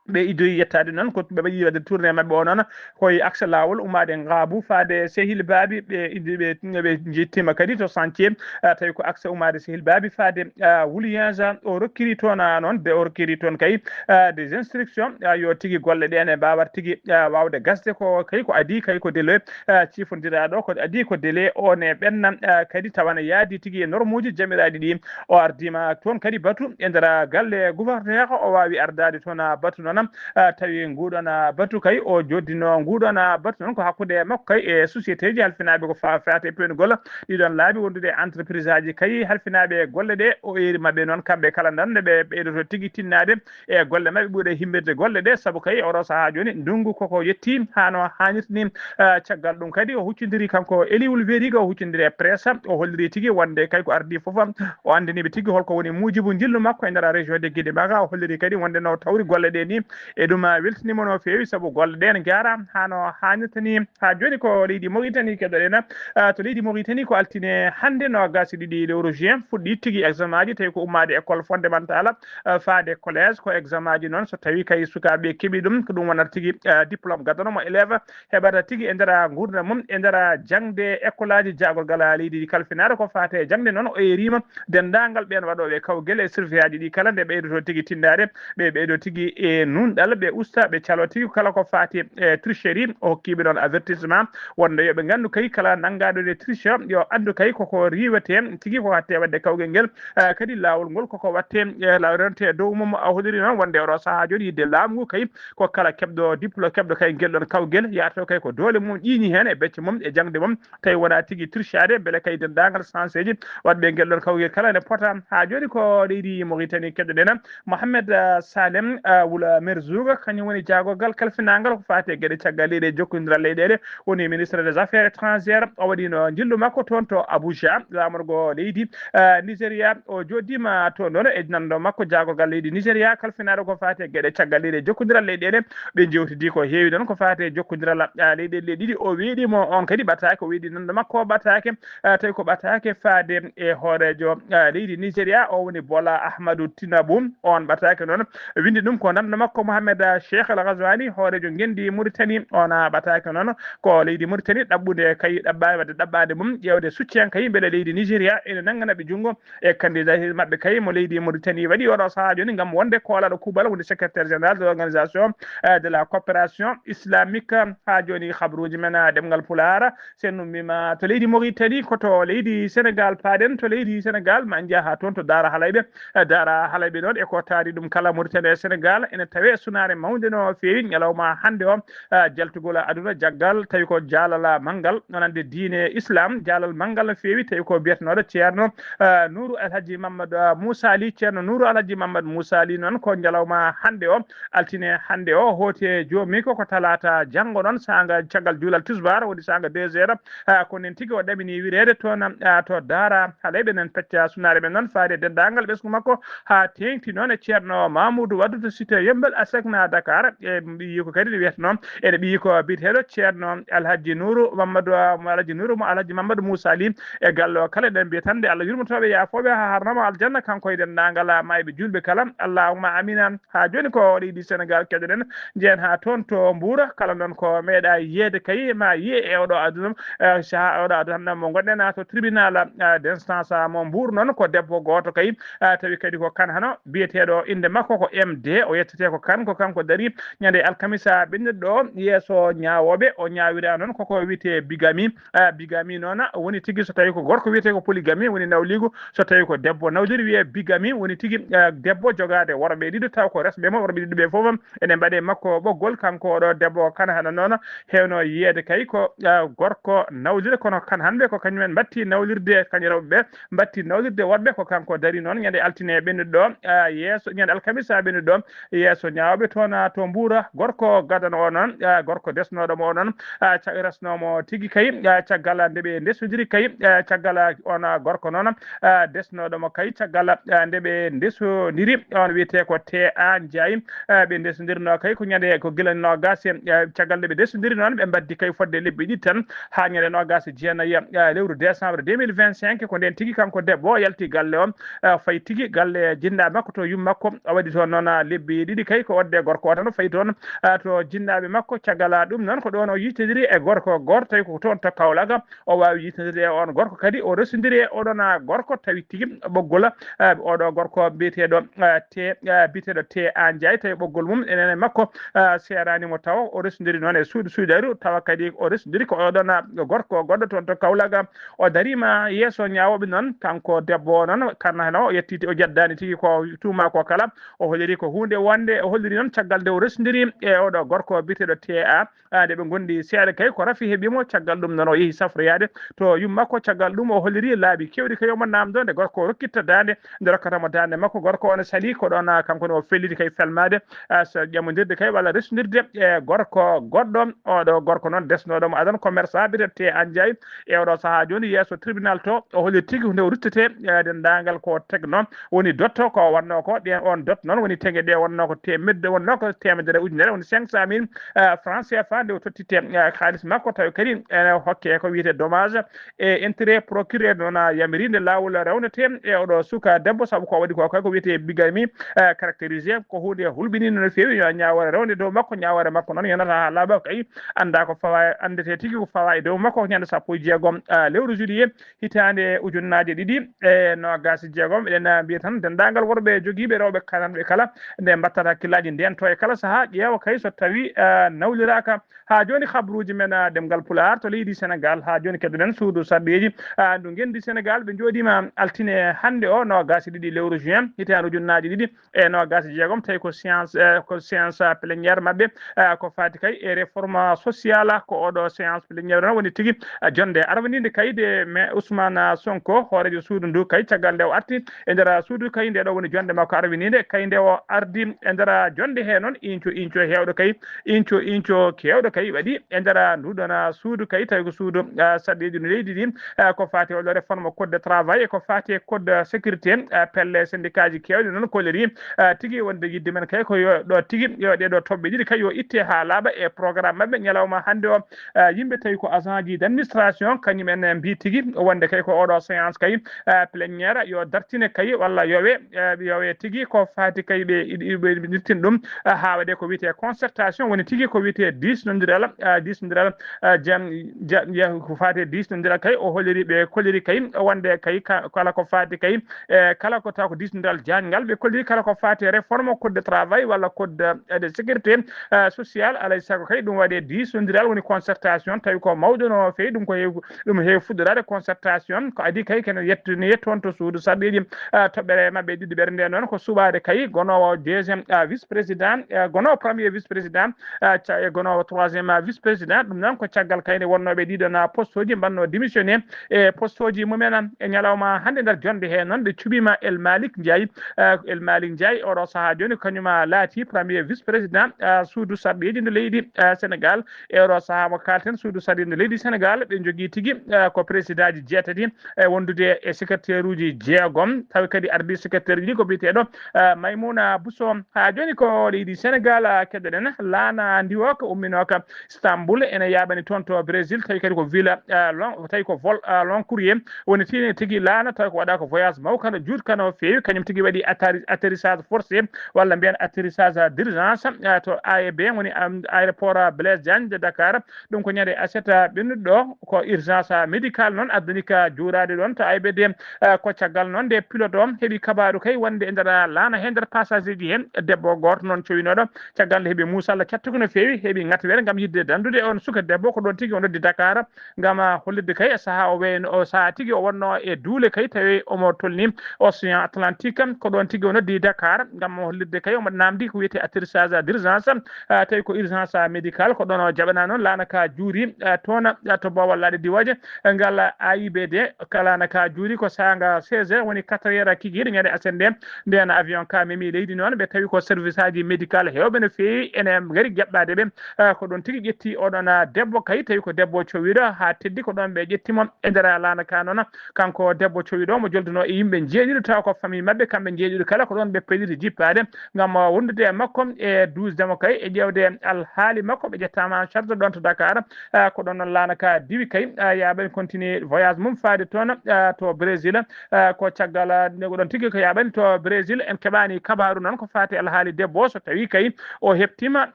Ɓe iddoyi yettaade noon ko ɓe mbaɗi waɗde tournée maɓɓe o noon koye axe laawol ummaade Ngaabu faade Sehil Baabi. Ɓe iddi-, ɓe, ɓe njettiima kadi to chantier, ah, tawi ko axe ummaade Sehil Baabi faade, ah, Wuliyanja. O rokkiri toon, ah, noon de, o rokkiri toon kay, ah, des instructions, ah, yo tigi golle ɗe ene mbaawa tigi, ah, waawde gasde ko kay ko adii kay ko délai, ah, cifondiraaɗo ko adii ko délai o ne ɓenna, ah, kadi tawa ne yaadi tigi e normuuji jamiraaɗi ɗi. O ardiima toon kadi batu e nder galle gouverneur, o waawi ardaade toon batu noon, ah, tawi nguuɗoon batu kay o joddino nguuɗoon batu noon ko hakkunde makko kay e société ji halfinaaɓe ko fa-, faati e peewnugol ɗiɗoon laabi wondude e entreprise aji kay halfinaaɓe e golle ɗe. O eeri maɓɓe noon kamɓe kala ndan nde ɓe ɓeydoto tigi tinnaade e golle maɓɓe ɓuri himmirde golle ɗe, sabu kay oɗo sahaa jooni ndunngu koko yetti haa no haanirta ni. Ah, caggal ɗum kadi o huccondiri kanko Eliwul Veriga, o huccondiri e presse, o holliri tigi wonde kay ko ardii fof o anndini ɓe tigi holko woni muujibu njillu makko e nder région de Guédé Mara. O holliri kadi wonde no tawri golle ɗe ni E ɗum, a weltiniima no feewi sabu golle ɗe ne njaara haa no haanirta ni. Haa jooni ko leydi Mauritanie keɗoɗen. Ah, to leydi Mauritanie ko altine hannde noogaas e ɗiɗi lewru juin fuɗɗi tigi examen aji, tawi ko ummaade école fondamentale, ah, faade collège. Ko examen aji noon, so tawi kay sukaaɓe keɓi ɗum, ko ɗum wonata tigi, ah, diplôme gadano mo élève heɓata tigi e nder nguurndam mum, e nder jaŋde école aji jaagorgal leydi ndi kalfinaare. Ko faate e jaŋde noon, o yeeriima denndaangal ɓeen waɗooɓe kawgel e surveillant aji ɗi kala, nde ɓeydoto tigi tindaade, ɓe ɓeydo tigi e nunɗal, ɓe usta, ɓe calo tigi kala ko faati e tricherie. O hokkiiɓe noon avertissement wonde yo ɓe nganndu kay kala nanngaaɗo e triche yo anndu kay koko riiwete tigi, ko hatte waɗde kawgel ngel. Eh, kadi laawol ngol koko watte, eh, laawol rente e dow mum. A holiri noon wonde oɗo sahaa jooni yidde laamu ngu kay ko kala keɓɗo diplôme, keɓɗo kay ngel ɗon kawgel, yahata kay ko doole mum ƴiiñi heen e becce mum e jaŋde mum, tawi wonaa tigi trichade, mbele kay denndaangal sanseeji waɗɓe ngel ɗon kawgel kala ne pota. Haa jooni ko leydi Mauritanie keɗoɗen. Mohamed, ah, Salem, ah, Wula Merzouga, kañum woni jaagorgal kalfinaangal ko faati e geɗe caggal leyɗe jokkondiral leyɗeele, woni ministre des affaires étrangères. O waɗino njillu makko toon to Abuja, laamorgo leydi, ah, Nigeria. O jooɗiima toon ɗoon e nanndo makko jaagorgal leydi Nigeria, kalfinaaɗo ko faati e geɗe caggal leyɗe jokkondiral leyɗeele. Ɓe njewtidi ko heewi noon ko faati e jokkondiral, ah, leyɗeele ɗiɗi. O weeɗiimo oon kadi ɓataake, o weeɗi nanndo makko ɓataake, ah, tawi ko ɓataake faade e hooreejo, ah, leydi Nigeria, o woni Bola Ahmadu Tinubu. Oon ɓataake noon winndi ɗum ko nanndo makko Mohamed, ah, Cheikh Al Ghazouani, hooreejo ngenndi Mauritanie. Oon, ah, ɓataake noon ko leydi Mauritanie ɗaɓɓude kay, ɗaɓɓaade, waɗde ɗaɓɓaade mum ƴeewde soutien kay mbele leydi Nigeria ene nanngana ɓe junngo e candidature maɓɓe kay mo leydi Mauritanie waɗi oɗo sahaa jooni ngam wonde koolaɗo kuuɓal, woni secrétaire général de l'organisation, eh, de la coopération islamique. Haa jooni habruuji men, eh, ɗemngal Pulaar, so en ummiima to leydi Mauritanie, ko to leydi Sénégal paaɗen. To leydi Sénégal, ma en njah haa toon to Daara Halayɓe. Eh, Daara Halayɓe noon, e ko taari ɗum kala, Mauritanie e Sénégal ene tawee sunaare mawnde no feewi ñalawma hannde o, eh, jaltugol aduna jaggal, tawi ko jaalal manngal, wonande diine Islam, jaalal manngal no feewi, tawi ko biyetenooɗo Ceerno, eh, Nuuru Alhaji Mammadu, eh, Muusa Li. Ceerno Nuuru Alhaji Mammadu Muusa Li noon, ko ñalawma hannde o, altine hannde o, hooti e joomi ko, ko talaata janngo noon, saanga caggal juulal tisbaar, woni saanga deux heures, ah, ko nen tigi o ɗaminii wireede toon, ah, to Daara Halayɓe. Nen pecca sunaare men noon faade denndaangal ɓesngu makko haa teeŋti noon e Ceerno Mamoudou Waddu to cité Yembel, a sekna Dakar. E ɓiyi ko kadi wiyata noon ene ɓiyi ko biyeteeɗo Ceerno Alhaji Nuuru Mamadou, ah, Alhaji Nuuru mo Alhaji Mamadou Moussa Ly. E gallo kala eɗen mbiya tan nde Allah yurmotooɓe yaafooɓe haa harnama aljanna, kanko e denndaangal, ah, maayɓe juulɓe kala. Allahumma amina. Haa jooni ko leydi Senegaal keɗoɗen, njehen haa toon to Mbuur. Kala noon ko meeɗa yiyeede kay, ma yiye e oɗo aduna, eh, saha oɗo aduna hannde mo ngonɗen, ah, to tribunal, ah, d'instance, ah, mo Mbuur noon, ko debbo gooto kay, ah, tawi kadi ko kan hano biyeteeɗo innde makko ko M D, o yettetee ko kan, ko kanko darii ñande alkamisa ɓennuɗo ɗo yeeso ñaawooɓe. O ñaawira noon koko wiyetee bigami. Ah, bigami noon woni tigi so tawi ko gorko wiyetee ko polygamie, woni nawliigu, so tawi ko debbo nawliri wiyee bigami, woni tigi, ah, debbo jogaade worɓe ɗiɗo taw ko resɓe mo, worɓe ɗiɗo ɓe fof ene mbaɗe makko ɓoggol. Kanko oɗo debbo kan hano noon heewno yiyeede kay ko, ah, gorko nawliri, kono kan hannde ko kañum en mbatti nawlirde, kañum rewɓe ɓe mbatti nawlirde worɓe. Ko kanko darii noon ñande altine ɓennuɗo ɗo, ah, yeeso, ñande alkamisa ɓennuɗo ɗo yeeso ñaawɓe toon, ah, to Mbuur. Gorko gadano o noon, ah, gorko desnooɗo mo o noon, ah, ca-, resnoomo tigi kay, ah, caggal nde ɓe ndesondiri kay, ah, caggal, ah, on, ah, gorko noon, ah, desnooɗo mo kay caggal, ah, nde ɓe ndesondiri, on wiyetee ko T A Ndiaye. Ah, ɓe ndesondirno kay ko ñande, ko gila noogaas e, ah, caggal nde ɓe ndesondiri noon, ɓe mbaddi kay fodde lebbi ɗiɗi tan, haa ñande noogaas e jeenayi, ah, lewru décembre deux mille vingt-cinq. Ko ndeen tigi kanko debbo o yalti galle o, ah, fayi tigi galle jinnaaɓe makko to yumma makko. O waɗi toon noon, ah, lebbi ɗiɗi kay ko waɗde gorko o tan, o fayi toon, ah, to jinnaaɓe makko. Caggal, ah, ɗum noon ko ɗoon o yiytondiri e gorko gooto, tawi ko toon to Kaolack o waawi yiytondirde e oon gorko. Kadi o resondiri e oɗon, ah, gorko, tawi tigi ɓoggol, ah, oɗo gorko biyeteeɗo, ah, T-, ah, biyeteeɗo T A Ndiaye, tawi ɓoggol mum enen e makko, ah, seeraani mo tawa. O resondiri noon e suudu suudaru, tawa kadi o resondiri ko oɗon, ah, gorko goɗɗo toon to Kaolack. O dariima yeeso ñaawooɓe noon, kanko debbo o noon, kan hano o yettiti, o jeddaani tigi ko tuuma ko kala. O holiri ko huunde wonde, o holiri noon caggal nde o resondiri e oɗo gorko biyeteeɗo T A, ah, nde ɓe ngondi seeɗa kay, ko rafi heɓi mo. Caggal ɗum noon o yehi safroyaade to yumma makko. Caggal ɗum o holiri laabi keewɗi kay omo naamndo nde gorko o rokkitta daande, nde rokkata mo daande makko. Gorko o ne salii, ko ɗoon, ah, kanko ne o felliti kay felmaade, ah, so ƴamondirde kay walla resondirde e gorko goɗɗo. Oɗo gorko noon desnooɗo mo adon commerçant biyeteeɗo T A Ndiaye. E oɗo sahaa jooni yeeso tribunal to o holiri tigi nde o ruttetee, eh, denndaangal ko tegno woni dotto ko wannoo ko ɗeen, on dot noon woni tege ɗe wonnoo ko te e medde wonnoo ko teemedere ujunere, woni cinq cent mille, eh, francs C F A, nde o tottite, eh, kaalis makko, tawi kadi ene hokke ko wiyetee dommage e intérêt. Procureur noon, a yamiri nde laawol rewnetee e oɗo suka debbo, sabu ko waɗi ko, ko wiyetee bigami, eh, caractérisé, ko huunde hulɓiniinde no feewi, yo ñaawoore rewne dow makko. Ñaawoore makko noon yonata haa laaɓa kay, annda ko fawa, anndetee tigi ko fawa e dow makko. Ñande sappo e jeegom, eh, lewru juillet, hitaande ujunnaaje ɗiɗi e noogaas e jeegom, eɗen mbiya tan denndaangal worɓe jogiiɓe rewɓe kananɓe kala, nde mbattata hakkillaaji ndento e kala sahaa, ƴeewa kay so tawi, eh, nawliraaka. Haa jooni, habruuji men, ah, ɗemngal Pulaar to leydi Senegaal. Haa jooni, keɗoɗen suudu sarɗiiji, ah, ndu ngenndi Senegaal. Ɓe njooɗiima altine hannde o, noogaas e ɗiɗi lewru juin, hitaande ujunnaaje ɗiɗi e noogaas e jeegom, tawi ko séance, eh, ko séance, ah, plénière maɓɓe, ah, ko faati kay e réforme sociale. Ko oɗo séance plénière noon woni tigi, ah, jonnde arwaniinde kay de me Ousmane Sonko, hooreejo suudu ndu kay, caggal nde o arti e nder suudu kay, nde ɗo woni jonnde makko arwaniinde kay, nde o ardi e nder jonnde he noon, inco inco heewɗo kay, inco inco keewɗo kay waɗi e nder ndu ɗon suudu kay, tawi ko suudu, ah, sarɗiiji no leydi ndi, ah, ko faati oɗo réforme code de travail e ko faati e code de sécurité, ah, pelle syndicat ji keewɗi noon kolliri, ah, tigi wonde yidde men kay ko yo ɗo tigi, yo ɗeɗo toɓɓe ɗiɗi kay yo itte haa laaɓa e programme maɓɓe ñalawma hannde o. Ah, yimɓe tawi ko agent ji d'administration, kañum en mbi tigi wonde kay ko oɗo séance kay, ah, plénière yo dartine kay walla yowe, ah, yowe tigi ko faati kay ɓe, ɓe, ɓe nirtin ɗum, ah, haa waɗe ko wiyetee concertation, woni tigi ko wiyetee diisnondiral, ah, diisnondiral, ah, jam, ja-, ja-, ko faati e diisnondiral kay, o holiri ɓe, koliri kay wonde kay ka-, kala ko faati kay, e kala ko taw ko diisnondiral jaajngal, ɓe koliri kala ko faati e réforme code de travail walla code de, de sécurité, ah, sociale, alay sago kay ɗum waɗe diisnondiral, woni concertation, tawi ko mawɗo no feewi, ɗum ko heewi, ɗum heewi fuɗɗoraade concertation, ko adii kay kene yettu-, ne yettoon to suudu sarɗiiji, ah, toɓɓere maɓɓe ɗiɗi ɓere nde noon ko suɓaade kay gonoowo deuxième, ah, vice président, ah, gonoowo premier vice président, ah, ca-, e gonoowo troisième, ah, vice président. Ɗum noon ko caggal kay nde wonnooɓe ɗiɗon, ah, poste uji mbanno démissionné e poste uji mumen e ñalawma hannde nder jonnde he noon ɓe cuɓiima El Malick Ndiaye. Ah, El Malick Ndiaye oɗo sahaa jooni kañum, ah, laati premier vice président, ah, suudu sarɗiiji ndu leydi, ah, Senegaal. E oɗo sahaa mo kaalten, suudu sarɗiiji ndu leydi Senegaal, ɓe njogii tigi, ah, ko président ji jeetati e wondude e secrétaire uji jeegom, tawi kadi ardii secrétaire uji ko biyeteeɗo, ah, Maimouna Bousso. Haa jooni ko leydi Senegaal, ah, keɗoɗen, laana ndiwooka umminooka Istanbul ene yaaɓani toon to Brésil, tawi kadi ko villa, ah, long, tawi ko vol, ah, long courrier woni tigi, tigi laana, tawi ko waɗa ko voyage mawka no juutka no feewi, kañum tigi waɗi atterri-, atterrissage forcé walla mbiyen atterrissage d'urgence, ah, to A E B, woni, am, aéroport, ah, Blaise Diagne de Dakar. Ɗum ko ñande aset, ah, ɓennuɗo ɗo, ko urgence, ah, médical noon addani ka juuraade ɗoon to A E B D. Ah, ko caggal noon nde pilote o heɓi kabaaru kay wonde e nder, ah, laana he nder passager ji heen debbo gooto noon cowinooɗo. Caggal nde heɓi muusalla cattuki no feewi, heɓi ŋatweere ngam yiɗde danndude on suka debbo ko ɗoon tigi o noddi Dakar ngam, ah, hollirde kay e sahaa o wayno, o sahaa tigi o wonnoo e duule kay, tawi omo tolni Océan Atlantique. Ko ɗoon tigi o noddi Dakar ngam hollirde kay omo naamndi ko wiyetee atterrissage d'urgence, ah, tawi ko urgence médical. Ko ɗoon o jaɓanaa noon laana ka juuri, ah, toon, ah, to Boowal Laaɗe Diwooje, eh, ngal A I B D. Ka laana ka juuri ko saanga seize heures, woni quatre heures kikiiɗe ñande aset nde. Ndeen avion ka memi leydi noon, ɓe tawi ko service aji médical heewɓe no feewi ene ngari jaɓɓaade ɓe. Ah, ko ɗoon tigi ƴetti oɗon, ah, debbo kay, tawi ko debbo cowiiɗo haa teddi, ko ɗoon ɓe ƴetti mo e nder laana ka noon. Kanko debbo cowiiɗo mo jolduno e yimɓe njeeɗiɗo, tawa ko famille maɓɓe, kamɓe njeeɗiɗo kala ko ɗoon ɓe peliti jippaade ngam, ah, wondude e makko e duusde mo kay e ƴeewde alhaali makko. Ɓe ƴettaama en charge ɗoon to Dakar. Ah, ko ɗoon noon laana ka diwi kay, ah, yaaɓani continue voyage mum faade toon, ah, to Brésil. Ah, ko caggal, ah, nde ko ɗoon tigi ko yaaɓani to Brésil. En keɓaani kabaaru noon ko faati alhaali debbo o, so tawi kay o heɓtiima,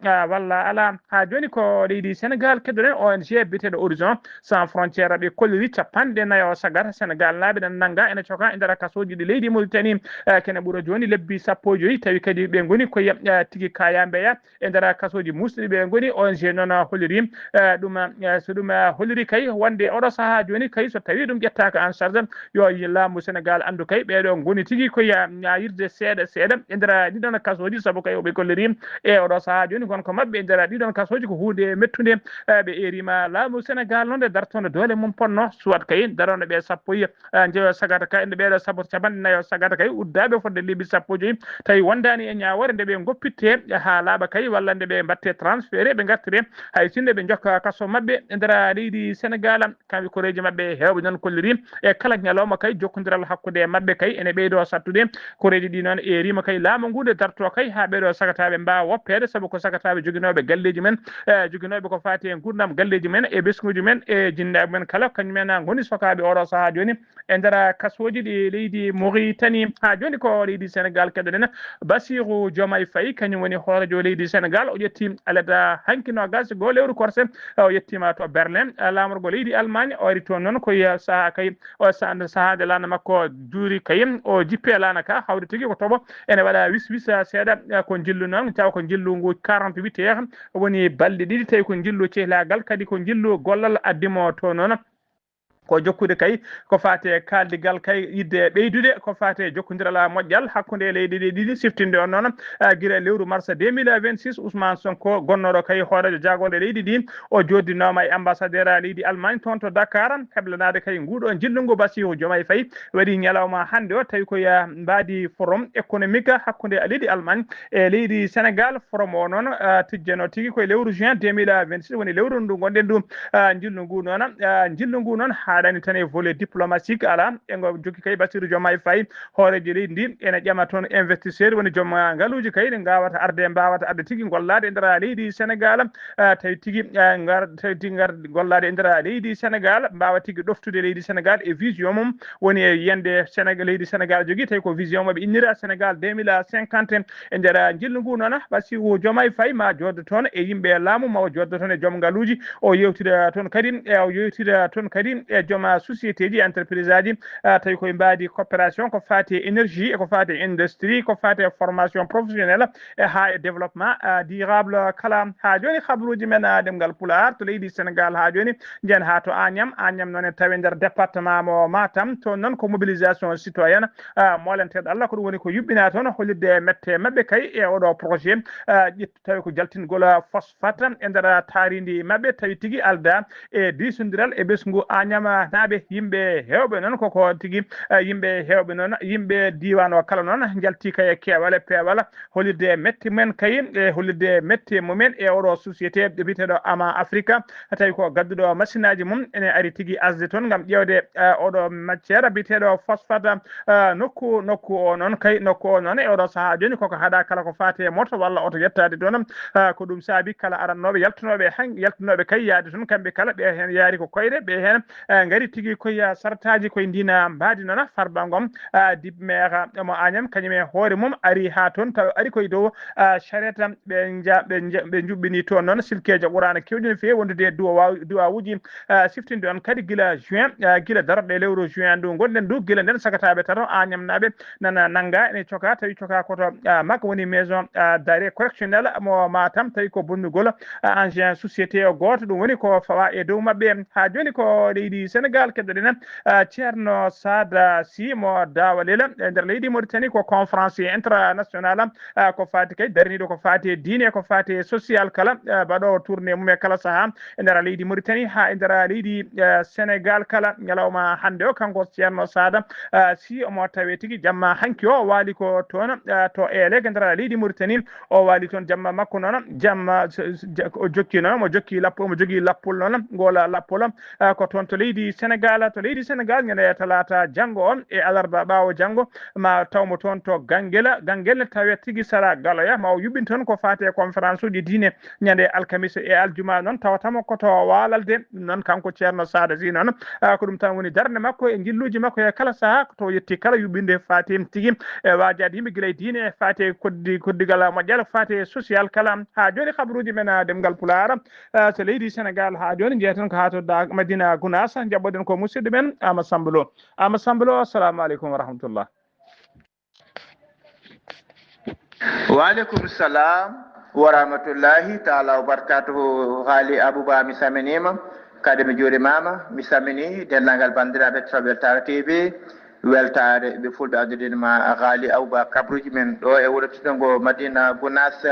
ah, walla alaa. Haa jooni ko leydi Senegaal keɗoɗen O N G biyeteeɗo Horizon Sans Frontières, ɓe kolliri capanɗe nayo sagata Senegaal naaɓe ene nannga, ene coka e nder kasooji ɗi leydi Mauritanie, eh, kene ɓura jooni lebbi sappo e joyi, tawi kadi ɓe ngoni ko ya-, eh, tigi kaya mbeya e nder kasooji muusɗi ɓe ngoni. O N G noon holliri, eh, ɗum, eh, so ɗum, eh, holliri kay wonde oɗo sahaa jooni kay so tawi ɗum ƴettaaka en charge, yo yi-, laamu Senegaal anndu kay ɓeeɗo ngoni tigi ko ya-, ñaayirde seeɗa seeɗa e nder ɗiɗon kasooji, sabu kay oɓe kolliri e oɗo sahaa jooni gonka maɓɓe e nder ɗiɗon kasooji ko huunde mettunde. Eh, ɓe eeriima laamu Senegaal noon nde dartoonde doole mum ponno, soit kay darono ɓe sappo e, eh, njeyo sagata kay, nde ɓeeɗo sappo, capanɗe nayo sagata kay uddaaɓe fodde lebbi sappo e joyi, tawi wondaani e ñaawoore nde ɓe ngoppitte haa laaɓa kay, walla nde ɓe mbatte transféré, ɓe ngartire hay sinno ɓe njokka kaso maɓɓe e nder leydi Senegaal. Kamɓe koreeji maɓɓe heewɓe noon kolliri e kala ñalawma kay jokkondiral hakkunde maɓɓe kay ene ɓeydo sattude. Koreeji ɗi noon eeriima kay laamu ngu nde darto kay haa ɓeeɗo sagataaɓe mbaawa woppeede, sabu ko sagataaɓe joginooɓe galleeji men, e joginooɓe ko faati e nguurndam galleeji men e ɓesnguuji men e jinnaaɓe men kala, kañum en ngoni sokaaɓe oɗo sahaa jooni e nder kasooji ɗi leydi Mauritanie. Haa jooni ko leydi Senegaal keɗoɗen. Bassirou Diomaye Faye, kañum woni hooreejo leydi Senegaal, o ƴetti alet hanki noogas e goo lewru korse, o yettiima to Berlin, laamorgo leydi Allemagne, o ari toon noon ko e sahaa kay, o sa-, sahaa nde laana makko juuri kay, o jippi e laana ka, hawde tigi ko toɓo ene waɗa wis wis seeɗa, ko njillu noon, taw ko njillu ngu quarante-huit heures, woni balɗe ɗiɗi, tawi ko njillu cehlaagal, kadi ko njillu gollal addi mo to noon. Ko jokkude kay ko faati e kaaldigal kay yidde ɓeydude ko faati e jokkondiral moƴƴal hakkunde leyɗe ɗe ɗiɗi, siftinde on noon, ah, gila lewru mars deux mille vingt-six, Ousmane Sonko, gonnooɗo kay hooreejo jaagorɗe leydi ndi, o jooɗdinooma e ambassadeur leydi Allemagne toon to Dakar, heblanaade kay nguuɗo njillu ngu Bassirou Diomaye Faye waɗi ñalawma hannde o, tawi ko ya mbaadi forum économique hakkunde leydi Allemagne e leydi Senegaal. Forum o noon, ah, tijjano tigi koye lewru juin deux mille vingt-six, woni lewru ndu ngonɗen ndu. Ah, njillu ngu noon, ah, njillu ngu noon haaɗani tan e volet diplomatique, alaa. E ngo jokki kay Bassirou Diomaye Faye, hooreejo leydi ndi, ene ƴama toon investisseur, woni joom, ah, ngaluuji kay ɗi ngaawata arde, mbaawata arde tigi gollaade e nder leydi Senegaal. Ah, tawi tigi, ah, ngar-, tawi tigi ngar-, gollaade e nder leydi Senegaal, mbaawa tigi ɗoftude leydi Senegaal e vision mum, woni e yiyannde Senegaal, leydi Senegaal jogii, tawi ko vision mo ɓe innira Senegaal deux mille cinquante. E nder njillu ngu noon, Bassirou Diomaye Faye ma jooɗo toon e yimɓe laamu, ma o jooɗo toon e joom ngaluuji, o yewtida toon kadi, e o yewtida toon kadi e joom société ji, entreprise aji, ah, tawi koye mbaadi coopération ko faati e énergie, e ko faati e industrie, ko faati e formation professionnelle, e haa e développement, ah, durable kala. Haa jooni, habruuji men, ah, ɗemngal Pulaar to leydi Senegaal haa jooni, njeyen haa to Agnam. Agnam noon e tawi nder département mo Matam. Toon noon ko mobilisation citoyenne, ah, moolenteeɗo Allah, ko ɗum woni ko yuɓɓina toon, hollitde mette maɓɓe kay e oɗo projet, ah, ƴettu tawi ko jaltingol, ah, phosphate e nder taarindi maɓɓe, tawi tigi alda e diisondiral e ɓesngu Agnam naaɓe. Yimɓe heewɓe noon ko, ko tigi, ah, yimɓe heewɓe noon, yimɓe diiwaan o kala noon njalti kay e keewal e peewal, hollitde mette men kay, e hollitde mette mumen e oɗo société biyeteeɗo Ama Africa, tawi ko gadduɗo masinaaji mum ene ari tigi asde toon ngam ƴeewde, eh, oɗo matière biyeteeɗo phosphate, eh, nokku, nokku o noon kay, nokku o noon e oɗo sahaa jooni koko haɗa kala ko faati e moto walla oto yettaade toon. Eh, ko ɗum saabi kala arannooɓe yaltunooɓe han-, yaltunooɓe kay yaade toon, kamɓe kala ɓe heen yaari ko koyɗe, ɓe heen, eh, ngari tigi koye sartaaji koye ndina mbaadi noon, Farba Ngom, ah, dib maire mo Agnam, kañum e hoore mum ari haa toon, taw ari koye dow, ah, charette, ɓe nja-, ɓe nja-, ɓe njuɓɓini toon noon silkeejo Qur'aana keewɗi no feewi wondude e duwa-, duwawuuji, ah, siftinde on kadi gila juin, ah, gila darorɗe lewru juin ndu ngonɗen ndu, gila nden sagataaɓe tato Agnamnaaɓe nana nannga ene coka, tawi coka koto, ah, makko woni maison, ah, d'arrêt correctionnel mo Matam, tawi ko bonnugol, ah, engin société o gooto, ɗum woni ko fawa e dow maɓɓe. Haa jooni ko leydi Senegaal keɗoɗen, ah, Ceerno Saada Sy mo Daawalel e nder leydi Mauritanie, ko conférence internationale, ah, ko faati kay darniiɗo ko faati e diine, ko faati e social kala, ah, baɗoowo tournée mum e kala sahaa e nder leydi Mauritanie haa e nder leydi, ah, Senegaal kala. Ñalawma hannde o, kanko Ceerno Saada, ah, Sy omo tawe tigi jamma hanki o, o waali ko toon, ah, to Elek e nder leydi Mauritanie. O waali toon jamma makko noon, jamma s-, s-, ja-, o jokki noon, mo jokki lappo, mo jogii lappol noon, ngoola lappol, ah, ko toon to leydi Senegaal. To leydi Senegaal, ñande talaata janngo on e alarba ɓaawo janngo, ma taw mo toon to Gangela. Gangela tawe tigi sara Galoya, ma o yuɓɓin toon ko faati e conférence uji diine ñande alkamisa e aljuma noon, tawata mo ko to Waalalde. Ɗum noon, kanko Ceerno Saada Sy noon, ah, ko ɗum tan woni darnde makko e njilluuji makko e kala sahaa, ko to yetti kala yuɓɓinde faati tigi e waajaade yimɓe gila e diine, e faati e koddi-, koddigal moƴƴal, faati e social kala. Haa jooni, habruuji men, ah, ɗemngal Pulaar, ah, so leydi Senegaal haa jooni, njeyeten ko haa to Da-, Madina Gunaas, njaɓɓoɗen ko musidɗo men Ama Samba Lo. Ama Samba Lo, assalamu aleykum wa rahmatullah. Wa aleykum salam wa rahmatullahi taala wa barakatuhu. Haali Abouba, mi salminiima, kadi mi juurimaama, mi salmini denndaangal banndiraaɓe to Weltaare T V, Weltaare ɓe fulɓe addude ma Haali Abouba, kabruuji men ɗo e wuro tedduɗo ngo Madina Gunaas,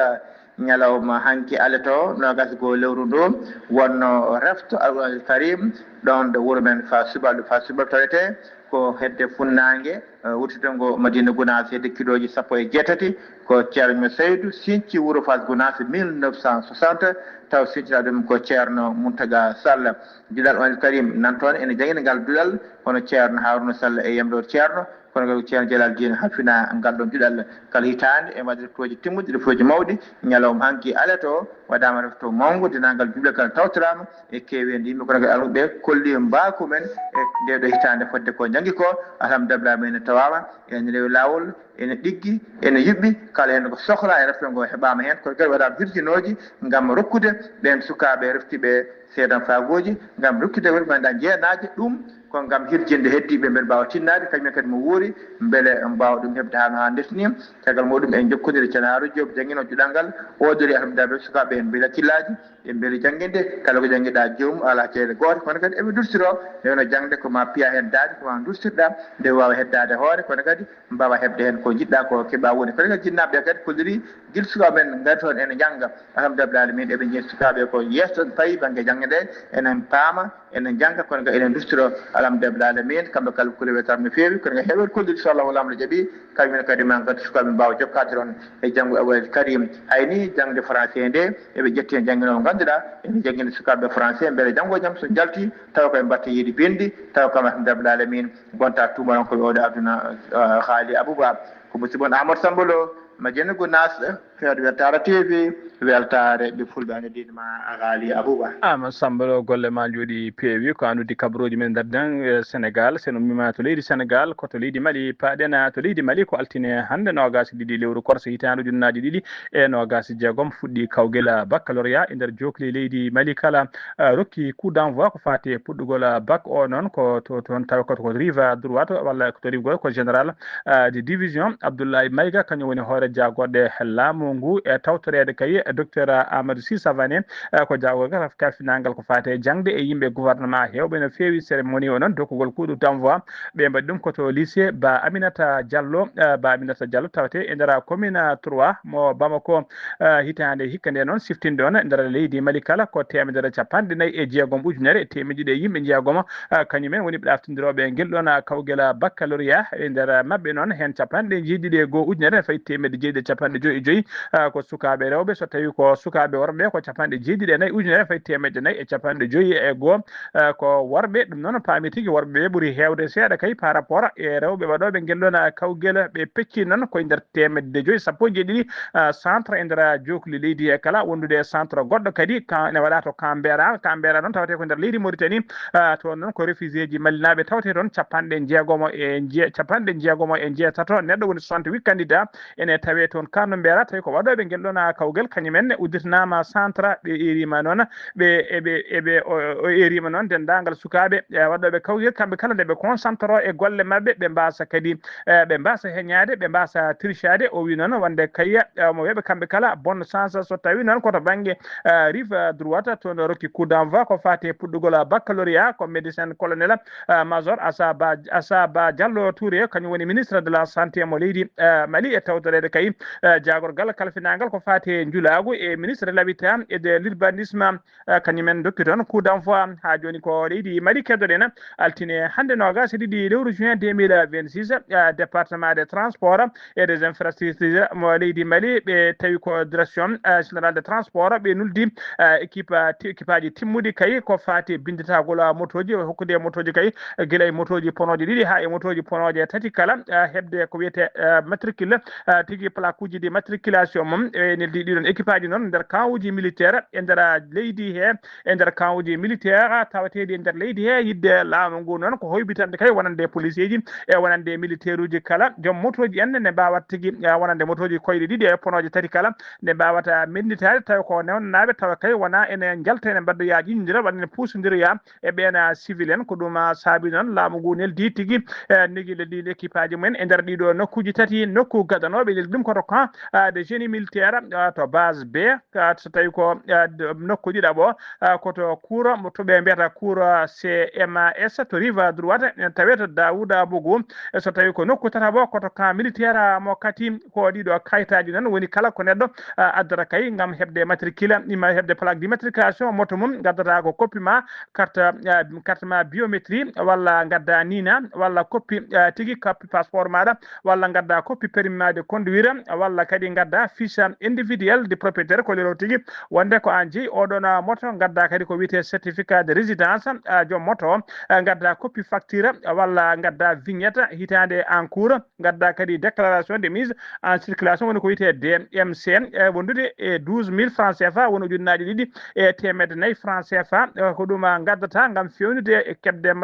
ñalawma hanki ale to noogas goo lewru ndu, wonno refto Alqur'aanil Karim, ɗon ɗo wuro men Fa Subalɓe, Fa Subalɓe tawetee ko hedde funnaange, eh, wuttude ngo Madina Gunaas, hedde kilooji sappo e jeetati, ko Ceerno Saydu sinci wuro Faas Gunaas mille neuf cent soixante, taw sincina ɗum ko Ceerno Muntaga Sall. Duɗal Alqur'aanil Karim nan toon ene jangina ngal duɗal, hono Ceerno Haruna Sall e Yamlooɗo Ceerno, Kono kadi Ceerno Jalal Diine halfina ngal ɗon duɗal kala hitaande, e waɗde reftuuji timmuɗi, reftuuji mawɗi. Ñalawma hanki alet o waɗaama refto mawngo, dendaangal juulɓe kala tawtoraama, e keeweendi yimɓe, kono kadi almuɓe ɓe kolli mbaaku men e nde ɗo hitaande fodde ko njanngi ko. Alhamdulillah, men tawaama ene rewi laawol, ene ɗiggi, ene yuɓɓi, kala heen ko sohlaa e refto ngo heɓaama heen, kono kadi waɗaama hirjinooji ngam rokkude ɓeen sukaaɓe reftiiɓe seedanfaaguuji, ngam rokkude wonɓe ngannduɗaa jeenaaje. Ɗum ko ngam hirjinde heddiiɓe ɓe mbaawa tinnaade, kañum en kadi mo wuuri, mbele mbaawa ɗum heɓde haa no haanirta ni. Caggal muɗum en njokkondiri e Ceerno Haaruna Joob, janngino duɗal ngal, o daari alhamdulillah, sukaaɓe en mbela killaaji, ɓe mbeli jannginde, kala ko janngiɗaa joomum alaa ceede gooto, kono kadi eɓe ndursiroo, nde wonno jaŋde ko ma piya heen daande, ko ma ndursirɗaa, nde waawa heddaade hoore, kono kadi mbaawa heɓde heen ko njiɗɗaa ko keɓa woni. Kono kadi jinnaaɓe ɓe kadi kolliri gila sukaaɓe men ngari toon ene njannga. Alhamdulillah alamin, eɓe njeyi sukaaɓe ko yeeso toon payi bannge jaŋde nde, enen paama, enen njannga, kono kadi enen ndursiroo. Alhamdulillah alamin, kamɓe kala ko rewe kam no feewi, kono kadi heɓe kolliri so Allah o Laamɗo jaɓi, kañum en kadi ma ngaddu sukaaɓe mbaawa jokkaade toon e janngo e Wayel Karim. Hay ni jaŋde français nde, eɓe ƴetti heen jannginooɓe ngannduɗaa ene janngina sukaaɓe français, mbele janngo e jam so njalti, tawa koye mbatta yiide binndi, tawa kam alhamdulillah alamin, gonta tuumarankoɓe oɗo aduna, ah, haali Abouba. Ko musidɗo mon Amadou Samba Lo, Madina Gounass, feewde Weltaare T V, weltaare ɓe fulɓe ana diin ma a haali Abouba. Amadou Samba Lo, golle ma njooɗi peewi, ko an uddi kabaruuji men nder den, eh, Sénégal. Sen ummiima to leydi Sénégal, ko to leydi Mali paaɗen. To leydi Mali ko altine hannde noogaas e ɗiɗi lewru korse hitaande ujunnaaji ɗiɗi e noogaas e jeegom fuɗɗi kawgel baccalauréat e nder jookli leydi Mali kala, eh, rokki coup d'envoi ko faati e puɗɗugol bac o noon ko to, toon tawi ko to rive droite walla ko to rive gauche ko général, eh, de division Abdoulaye Maïga kañum woni hoore jaagorɗe laamu ngu e tawtoreede kay docteur Amadou Sy Savané, eh, ko jaagorgal kalfinaangal ko faati e jaŋde e yimɓe gouvernement heewɓe no feewi cérémonie o noon dokkugol coup d'envoi ɓe mbaɗi ɗum ko to lycée Ba Aminata Diallo, eh, Ba Aminata Diallo tawetee e nder commune trois mo Bamako. Eh, hitaande hikka nde noon siftinde on nder leydi Mali kala ko teemedere capanɗe nayi e jeegom ujunere e teemedde ɗiɗi e yimɓe jeegom, eh, kañum en woni ɓe ɗaftindirooɓe ngel ɗoon, eh, kawgel baccalauréat. E nder maɓɓe noon heen capanɗe jeeɗiɗi e goo ujunere fayi teemedde jeeɗiɗi e capanɗe joyi e joyi, eh, ko sukaaɓe rewɓe, so tawi ko sukaaɓe worɓe ko capanɗe jeeɗiɗi e nayi ujunere fayi teemedde nayi e capanɗe joyi e goo, eh, ko worɓe. Ɗum noon paami tigi worɓe ɓe ɓuri heewde seeɗa kay par rapport e rewɓe waɗooɓe ngel ɗoon, eh, kawgel. Ɓe pecci noon koye nder teemedde joyi, sappo e jeeɗiɗi, ah, centre e nder jookli leydi he kala, wondude e centre goɗɗo kadi ka, ene waɗa to Kambera. Kambera noon tawate ko nder leydi Mauritanie. Ah, toon noon ko réfugiéji malinaaɓe tawte toon capanɗe jeegomo e jee-, capanɗe jeegomo e jeetato neɗɗo woni soixante-huit candidat ene tawe toon Kambera, tawi ko waɗooɓe ngel ɗoon, ah, kawgel, kañum en udditanaama centre, ɓe eeriima noon, ɓe, eɓe, eɓe, o, o eeriima noon denndaangal sukaaɓe, eh, waɗooɓe kawgel, kamɓe kala nde ɓe concentre e golle maɓɓe, ɓe mbaasa kadi eh, ɓe mbaasa heñaade, ɓe mbaasa trichade. O wi noon wonde kayya, eh, mo wiyaɓe kamɓe kala bonne chance so tawi noon ko to bannge, eh, rive droite, toon o rokki coup d'envoi ko faati e puɗɗugol baccalauréat, ko médecin colonel, eh, major Asaba, Asaba Diallo Touré, kañum woni ministre de la santé mo leydi, eh, Mali, e tawtoreede kay, eh, jaagorgal kalfinaangal ko faati e njulaagu e ministre de l'habitat et de l'urbanisme, eh, kañum en dokki toon coup d'envoi. Haa jooni ko leydi Mali keddoɗen, altine hannde noogaas e ɗiɗi lewru juin deux mille vingt-six, eh, département des transports et des infrastructures mo leydi Mali, ɓe tawi ko direction, eh, générale de transport, ɓe nuldi, eh, équipe, ti-, équipe aji timmuɗi kay ko faati e binnditagol, ah, motooji, hokkude e motooji kay, gila e motooji ponooje ɗiɗi haa e motooji ponooje tati kala, eh, heɓde ko wiyetee, eh, matricule, eh, tigi plaque uji de matriculation mum, e neldi ɗiɗon équipe aji noon nder camp uji militaire e nder leydi he, e nder camp uji militaire tawateeɗi e nder leydi he, yidde laamu ngu noon ko hoybitande kay wonande police eji e wonande militaire uji kala. Joom motooji en ne mbaawata tigi, eh, wonande motooji koyɗe ɗiɗi e ponooje tati kala, nde mbaawata mennitaade tawa ko newnanaaɓe, tawa kay wona ene njalta ene mbaddoya ƴiññondiral, walla ene puusondiroya e ɓeen, ah, civil en. Ko ɗum, ah, saabi noon laamu ngu neldi tigi, eh, nigi leldi équipe aji mumen e nder ɗiɗo nokkuuji tati, nokku gadanooɓe neldi ɗum ko to camp, ah, de génie militaire, ah, to base B, ah, so tawi ko, ah, d-, nokku ɗiɗaɓo, ah, ko to cour mo to ɓe mbiyata cour, ah, C M A S to rive droite, en tawe to Daouda Bougou. E so tawi ko nokku tataɓo ko to camp militaire, ah, mo kati ko ɗiɗo kayitaaji noon woni kala ko neɗɗo, ah, addata kay ngam heɓde matricule, ima heɓde plaque d'immatriculation moto mum, ngaddata ko copie ma, carte, eh, carte ma biométrie, walla ngadda nina, walla copie, eh, tigi copie passeport maɗa, walla ngadda copie permis ma de conduire, Ira walla kadi ngadda fiche individuel de propriétaire, ko lero tigi wonde ko an jeyi oɗon moto. Ngadda kadi ko wiyete certificat de résidence, joom moto o ngadda copie facture walla ngadda vignette hitande en cours, ngadda kadi déclaration de mise en circulation, woni ko wiyete D M C, wondude e douze mille francs C F A, woni ujunnaaji ɗiɗi e teemedde nayi francs C F A. Ko ɗum ngaddata ngam fewnude e keɓde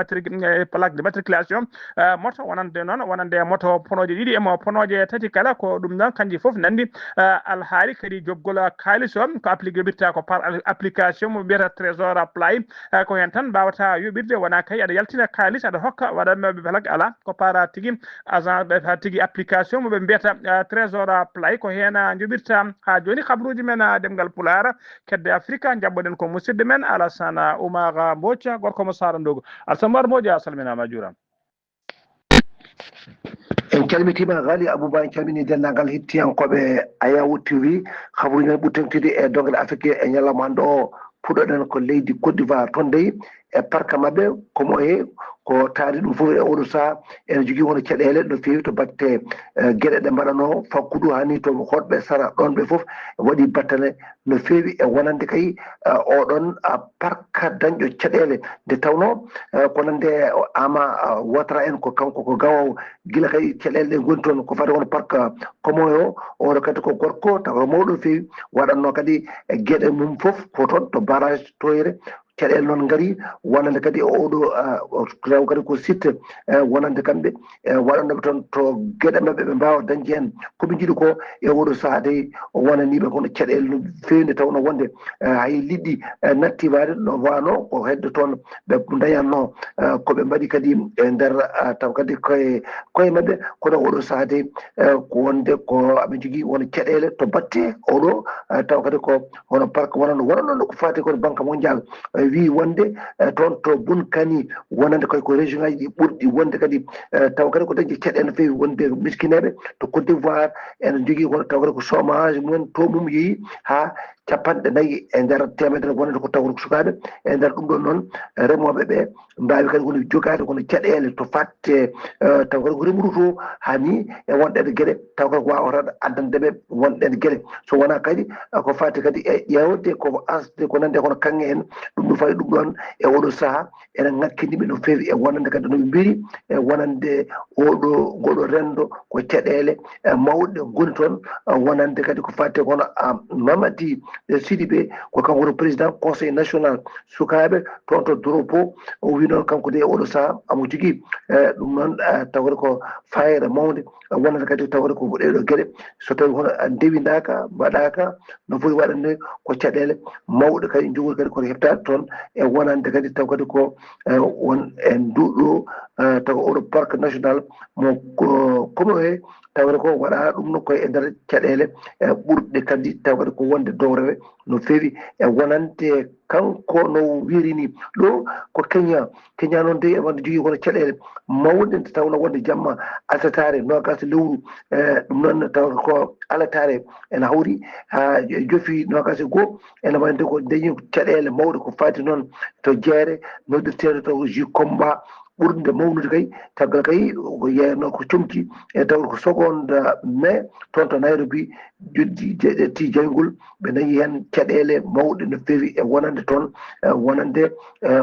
plaque de matriculation moto, wonande noon wonande moto ponooje ɗiɗi e mo ponooje tati kala. Ko ɗum noon kanji fof nandi alhaali kadi jokgol kaalis o, ko appliqué yoɓirta ko par application mo mbiyata trésor apply. Ko heen tan mbawata yoɓirde, wona kay aɗa yaltina kaalis aɗa hokka waɗannoɓe plaque, ala, ko para tigi agent ɓe, para tigi application mo ɓe mbiyata trésor apply. Ko heen njoɓirta haa jooni kabruuji men ɗemngal Pulaar, kedde Afrika. Njaɓɓoɗen ko musidɗo men Alassane Oumar Mbodj, gorko mo Saara Ndogo. Alassane Oumar Mbodj, a salminaama, a juuraama. En calmitiima Ghali Abouba, en calminii denndaangal hettiyankooɓe Ayawu T V. Kabaruuji men ɓuri teeŋtude e doŋngal Afrik e ñalawma hannde o, puɗɗoɗen ko leydi Côte d'Ivoire. Toon dey e parka maɓɓe, ko mo e ko taari ɗum fof e oɗo sahaa, ene jogii won caɗeele no feewi to batte geɗe ɗe mbaɗanoo fakkudu haa ni to hoɗɓe sara ɗoon ɓe fof waɗi battane no feewi e wonande kay oɗon parka dañɗo caɗeele. Nde tawnoo ko nande Ama Watara en, ko kanko ko gawowo gila kay caɗeele ɗe ngoni toon, ko fati won parka Komoyo, oɗo kadi ko gorko tawa mawɗo feewi, waɗatno kadi e geɗe mum fof ko toon to barrage Toyre. Caɗeele noon ngari wonande kadi oɗo taw kadi ko site wonande kamɓe waɗannoɓe toon to geɗe maɓɓe ɓe mbawa dañde hen koɓe jiiɗi ko. E oɗo sahaa dey o wonaniɓe kono caɗeele no feewi nde tawno wonde hay liɗɗi natti waade no wano ko hedde toon ɓe dañatno koɓe mbaɗi kadi e nder taw kadi koye koye maɓɓe. Kono oɗo sahaa dey ko wonde ko aɓe jogii won caɗeele to batte oɗo taw kadi ko hono parc wonano wonano no ko fati kono banque mondial wi wonde toon to Bunkani wonande koye ko région ngaji ɗi ɓurɗi wonde kadi taw kadi ko dañde caɗeele no feewi wonde miskineɓe to Côte d'Ivoire ene jogii kono taw kadi ko chômage mumen to mum yeehi ha capanɗe nayi e nder teemedere wonande ko taw ko sukaaɓe. E nder ɗum ɗon noon remooɓe ɓe mbaawi kadi kono jogaade kono caɗeele to fatte taw kadi ko remru to hani e wonɗe geɗe taw kadi ko wawata addande ɓe wonɗen geɗe so wona kadi ko fati kadi e ƴeewde ko asde ko nande kono kaŋŋe en. Ɗum ɗo fawi ɗum ɗon e oɗo saha ene ŋakkini ɓe no feewi e wonande kadi no ɓe mbiri e wonande oɗo ngoɗo rendo ko caɗeele mawɗe ngoni toon. Wonande kadi ko fati kono Mamadi Sidibé ko kanko woni président conseil national sukaaɓe toon to Doropo. O wi noon kanko de oɗo saha amo jogii ɗum noon tawde ko fayida mawde wonande kadi tawde ko ɗeɗo geɗe so tawi hono ndewinaka mbaɗaka no foti waɗande ko caɗele mawɗe kadi jogori kadi kono heɓtade toon e wonande kadi taw kadi ko won e nduɗo taw oɗo parc national mo komo he tawde ko waɗa ɗum no koye e nder caɗele ɓurɗe kadi taw kadi ko wonde dowrewe no feewi e wonande kanko no wirini ɗo ko Kenya. Kenya noon dey e wonde jogii kono caɗele mawɗe nde tawno wonde jamma altatare nogas lewru ɗum noon taw ko alatare ene hawri ha jofi nogas e goo ene wayde ko dañi caɗele mawɗe ko fati noon to jeere noɗirteɗo taw ji combat ɓurde mawnude kay caggal kay ko yeeyatno ko comci e tawde ko seconde mai toon to Nairobi joddi jeɗetti jayngol ɓe dañi heen caɗeele mawɗe no feewi e wonande toon wonande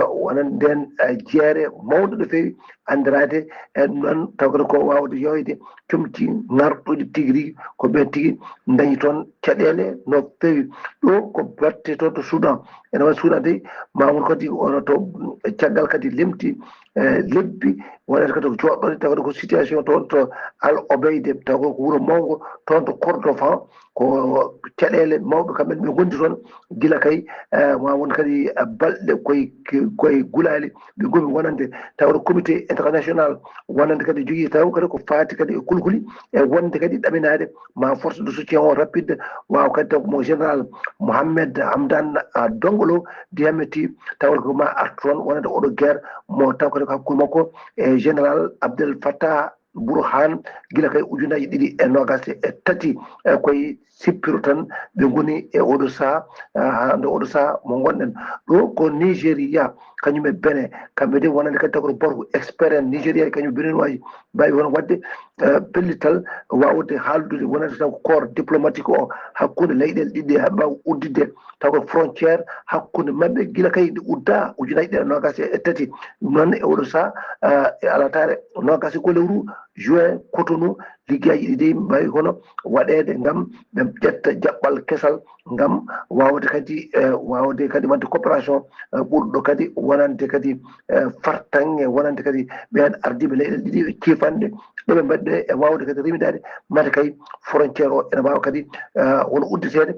wonande ndeen jeere mawɗe no feewi anndiraade e ɗum ɗon tawde ko waawde yooyde comci ŋarɗuɗi tigi rigi ko ɓeen tigi dañi toon caɗeele no feewi. Ɗo ko batte toon to Soudan ene waɗi Soudan dey ma won kadi ono to caggal kadi lemti lebbi waɗata kadi ko joɗɗoɗe tawde ko situation toon to Al Obeide taw ko wuro mawngo toon to Kordofan ko caɗeele mawɓe kamɓe ɓe gondi toon gila kay ma won kadi balɗe koye koye gulaali ɓe gomi wonande tawde comité international wonande kadi jogii taw kadi ko faati kadi e kulhuli e wonde kadi ɗaminaade ma force de soutien o rapide waawa kadi taw mo général Mohamed Hamdan Dongolo dihameti tawde ko ma artu toon wonande oɗo guerre mo taw kadi ko hakkude makko e général Abdel Fattah Burhan gila kay ujunaji ɗiɗi e nogas e tati koye sippiro tan ɓe ngoni e oɗo saha hande oɗo saha mo gonɗen ɗo ko Nigeria kañum e Benin kamɓe de wonande kadi taw koto borko expert en Nigeria kañum Benin waji mbawi hono wadde eh, pellital waawde haaldude wonande taw ko corps diplomatique o hakkunde leyɗeele ɗiɗi ɗe, haa ɓe mbaawa udditde taw ko frontière hakkunde maɓɓe gila kay nde udda ujunaaji ɗiɗi e noogaas e tati. Noon e oɗo sahaa, eh, e alataare noogaas e ko lewru juin Cotonou, liggeyaaji ɗi dey mbaawi kono waɗeede ngam ɓe ƴetta jaɓɓal kesal ngam waawde kadi, eh, waawde kadi waɗde coopération, eh, ɓurɗo kadi wonande kadi, eh, fartaŋŋe, wonande kadi ɓeen ardiiɓe leyɗeele ɗiɗi e ciifanɗe ɗo ɓe mbaɗde e waawde kadi rewindaade mate kay frontière o ene waawa kadi, eh, won uddeteede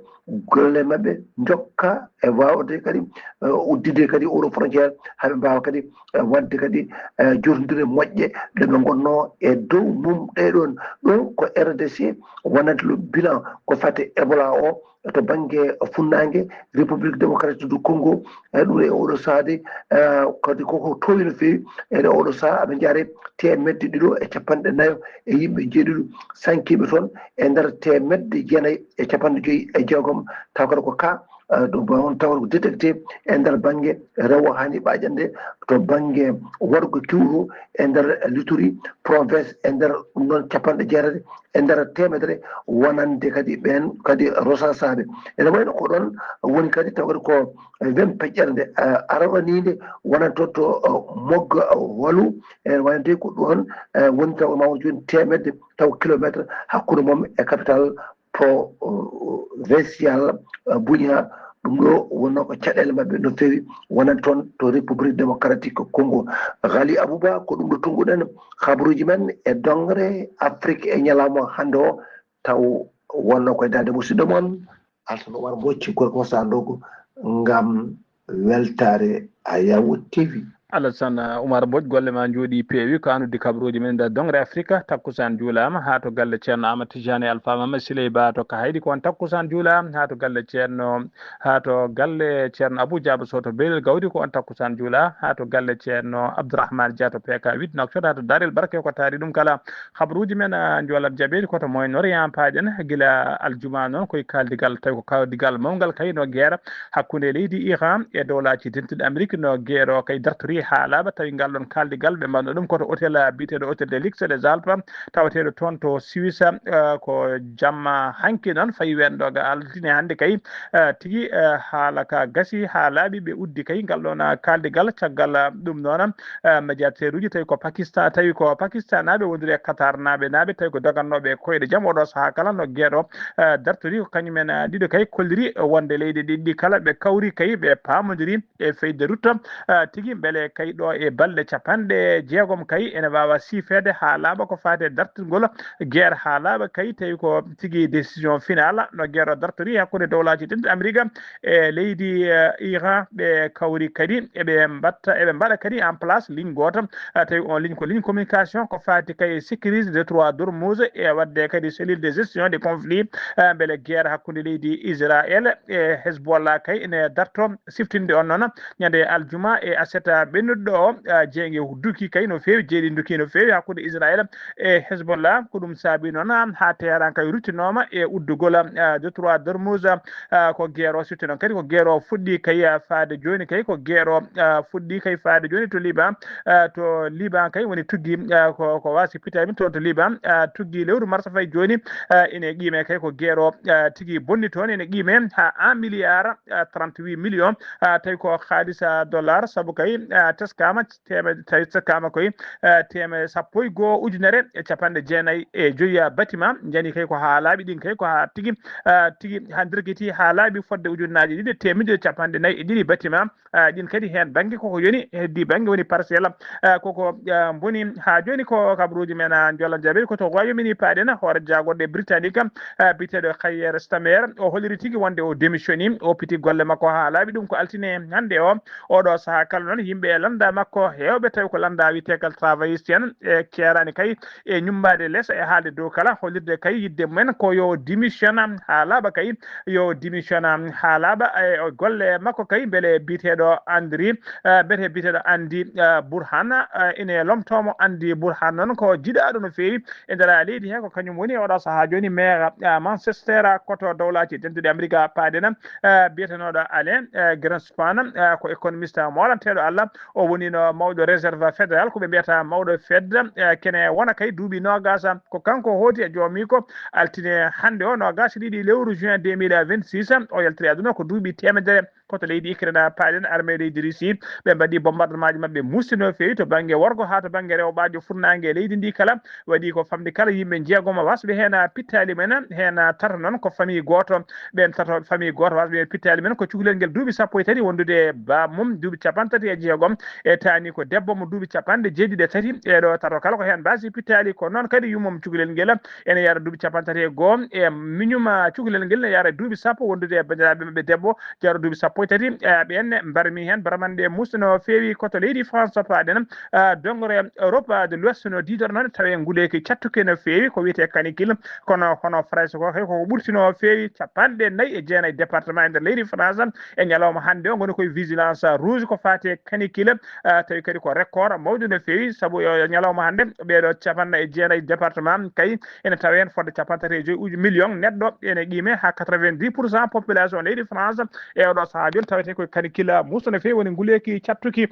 golle maɓɓe njokka e waawde kadi, eh, udditde kadi oɗo frontière haa ɓe mbaawa kadi, eh, waɗde kadi, eh, jotondire moƴƴe ɗe ɓe ngonnoo e dow mum. Ɗee ɗoon ɗo ko R D C wonande le bilan ko fate Ebola o to bannge funnaange République démocratique du Congo. E ɗum e oɗo sahaa de, eh, kadi koko toowi no feewi. E oɗo sahaa aɓe njaare teemedde ɗiɗo e capanɗe nayo e yimɓe jeeɗiɗo sankiiɓe toon e nder teemedde jeenayi e capanɗe joyi e jeegom. Taw kadi ko ka, eh, ɗo on taw ko détecté e nder bannge rewo hani ɓaƴande to bannge worgo kiwto e nder Lituri province e nder ɗum noon capanɗe jeetati e nder teemedere wonande kadi ɓeen kadi rosasaaɓe. Ene wayno ko ɗoon woni kadi taw kadi ko wen peƴƴere nde, eh, arawaniinde wonande to, to, eh, Mogga, eh, Walu, ene wayno de ko ɗoon, eh, woni taw ma won jooni teemedde taw kilometre hakkunde mum e capital provincial, eh, Bunia. Ɗum ɗo wonnoo ko caɗeele maɓɓe no feewi wonande toon to République démocratique Congo. Ghali Abouba, ko ɗum ɗo tunnguɗen kabaruuji men e dongre Afrique e ñalawma hannde o, taw wonnoo koye daande musidɗo mon Alsan Oumar Mbocc, gorko Sadogo, ngam weltaare Ayawo T V. Alassane Oumar Mbodj, golle ma njooɗi peewi. Ko an uddi kabaruuji men nder dongre Afrika takkusaan juulaama, haa to galle Ceerno Aamadu Tijaani Alfaa Maamadu Siley Ba to Kahayɗi, ko on takkusaan juulaa, haa to galle Ceerno, haa to galle Ceerno Abuu Jaaba Sow to Belel Gawdi, ko on takkusaan juulaa, haa to galle Ceerno Abdourahmane Dia to P K huit Nouakchott, haa to Daarel Barke, ko taari ɗum kala. Habaruuji men, ah, njoolat jaɓeede ko to Moyen Orient paaɗen, gila aljuma noon koye kaaldigal, tawi ko kaaldigal mawngal kay no geera hakkunde leydi Iran e dowlaaji dentuɗi Amérique no geero kay dartori haa laaɓa. Tawi ngal ɗon kaaldigal ɓe mbaɗno ɗum ko to hôtel, ah, biyeteeɗo Hôtel des Luxe des Alpes, tawateeɗo toon to Suisse, ah, ko jamma hanki noon fayi weendoga altine hannde kay, ah, tigi, ah, haala ka gasi haa laaɓi, ɓe uddi kay ngal ɗon, ah, kaaldigal. Caggal, ah, ɗum noon, ah, médiateur uji tawi ko Pakistan, tawi ko Pakistan naaɓe wondude e Qatar naaɓe, naaɓe tawi ko dogannooɓe koyɗe jam oɗo sahaa kala no geeɗo, ah, dartori ko kañum en, ah, ɗiɗo kay kolliri wonde leyɗe ɗiɗi kala ɓe kawri kay ɓe paamodiri e feuille de route, ah, tigi mbele kay ɗo e balɗe capanɗe jeegom kay ene waawa siifeede haa laaɓa ko faati e dartingol guerre haa laaɓa kay tawi ko tigi décision finale no guerre o dartori hakkunde dowlaaji dentuɗi Amérique e leydi, eh, Iran. Ɓe kawri kadi eɓe mbatta, eɓe mbaɗa kadi en place ligne gooto, eh, tawi on ligne ko ligne communication ko faati kay sécurité de trois d'Ormuz e waɗde kadi cellule de gestion de conflit, eh, mbele guerre hakkunde leydi Israël e Hezbollah kay ene darto siftinde on noon ñande aljuma e aset ɓennuɗo o, eh, jeeynge duki kay no feewi, jeeɗi duki no feewi hakkunde Israël e Hezbollah. Ko ɗum saabi noon, ah, haa Teheran kay ruttinooma e uddugol, ah, de trois d'Ormuz, ah, ko guerre o sifti noon kadi ko guerre o fuɗɗi kay, ah, faade jooni kay ko guerre o, ah, fuɗɗi kay faade jooni to Liban, ah, to Liban kay woni tuggi, ah, ko, ko wasi pitami toon to Liban, ah, tuggi lewru mars fayi jooni, ah, ene qiime kay ko guerre o, ah, tigi bonni toon ene qiime haa un milliard, ah, trente-huit millions, ah, tawi ko haalisa dollar sabu kay, ah, teskama teemedde, tawi teskaama koye, eh, teemedde sappo e goo ujunere e capanɗe jeenayi e joyi bâtiment, njani kay ko haa laaɓi ɗin kay ko haa tigi, eh, tigi haa ndirgiti haa laaɓi fodde ujunnaaje ɗiɗi e teemedde e capanɗe nayi e ɗiɗi bâtiment, eh, ɗin kadi heen bannge koko yoni, heddii bannge woni parcelle, eh, koko, eh, mboni haa jooni ko kabaruuji men, ah, njoolan jaɓeede ko to Royaume-Uni paaɗen, hoore jaagorɗe britannique, eh, biyeteeɗo Keir Starmer, o holliri tigi wonde o démissioni, o piti golle makko haa laaɓi, ɗum ko altine hannde o. Oɗo sahaa kala noon, yimɓe e lannda makko heewɓe tawi ko lannda wiyeteegal travailliste en e keeraani kay e ñummaade les e haalde dow kala, hollirde kay yidde mumen ko yo démissiona haa laaɓa kay, yo démissiona haa laaɓa e o golle makko kay, mbele biyeteeɗo Andri, eh, mbete biyeteeɗo Andy, eh, Burhan, eh, ene lomtoomo. Andy Burhan noon ko jiɗaaɗo no feewi e nder leydi he, ko kañum woni oɗo sahaa jooni maire, eh, Manchester, koto dowlaaji dentuɗi Amérique paaɗen, eh, biyetenooɗo Alain, eh, Greenspan, eh, ko économiste moolanteeɗo Allah, O wonino mawɗo réserve fédéral, ko ɓe mbiyata mawɗo fed, eh, kene wona kay duuɓi noogaas. Ko kanko hooti e joomiiko altine hannde o, noogaas e ɗiɗi lewru juin deux mille vingt-six. O yaltiri aduna ko duuɓi teemedere. Ko to leydi Ukraine paaɗen, armée leydi Russie, ɓe mbaɗi bombardement ji maɓɓe muusde no feewi to bannge worgo haa to bannge rewɓaajo furnaange leydi ndi kala. Waɗi ko famɗi kala yimɓe njeegomo wasɓe heen pittaali men, heen tato noon ko famille gooto. Ɓeen tato famille gooto wasɓe heen pittaali men ko cukalel ngel duuɓi sappo e tati wondude e baamum, duuɓi capanɗe tati e jeegom, e taani ko debbo mo duuɓi capanɗe jeeɗiɗi e tati. Ɓeeɗo tato kala ko heen mbaasi pittaali. Ko noon kadi yummum cukalel ngel ene yara duuɓi capanɗe tati e goo, e miñum cukalel ngel ne yara duuɓi sappo wondude e banndiraaɓe maɓɓe debbo jaro duuɓi sappo e tati. Eh, ɓeen ne mbarmi heen baramande muusde no feewi ko to leydi France paaɗen, eh, dongre Europe de l'Ouest no diidoro noon tawi nguleeki cattuki no feewi ko wiyetee canicule. Kono hono France ko kay koko ɓurti no feewi, capanɗe nayi e jeenayi département e nder leydi France e ñalawma hannde o ngoni koye vigilance rouge ko faati e canicule. Eh, tawi kadi ko record mawɗo no feewi, sabu yo ñalawma hannde ɓeeɗo capanɗe e jeenayi département kay ene tawa heen fodde capanɗe tati e joyi uji million neɗɗo ene qiime haa quatre-vingt-dix pour cent population leydi France e oɗo sahaa jooni tawete koye canicule muusde no feewi woni nguleeki cattuki.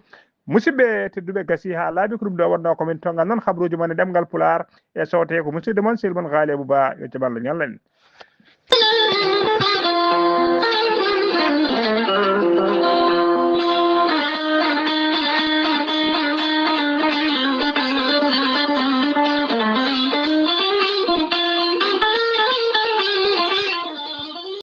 Musidɓe tedduɓe, gasi haa laaɓi, ko ɗum ɗo wonnoo ko min tongal noon habruuji mon e ɗemngal Pulaar e sowte ko musidɗo mon sehil mon Gaali Abou Ba, yo jaɓallo ñallan.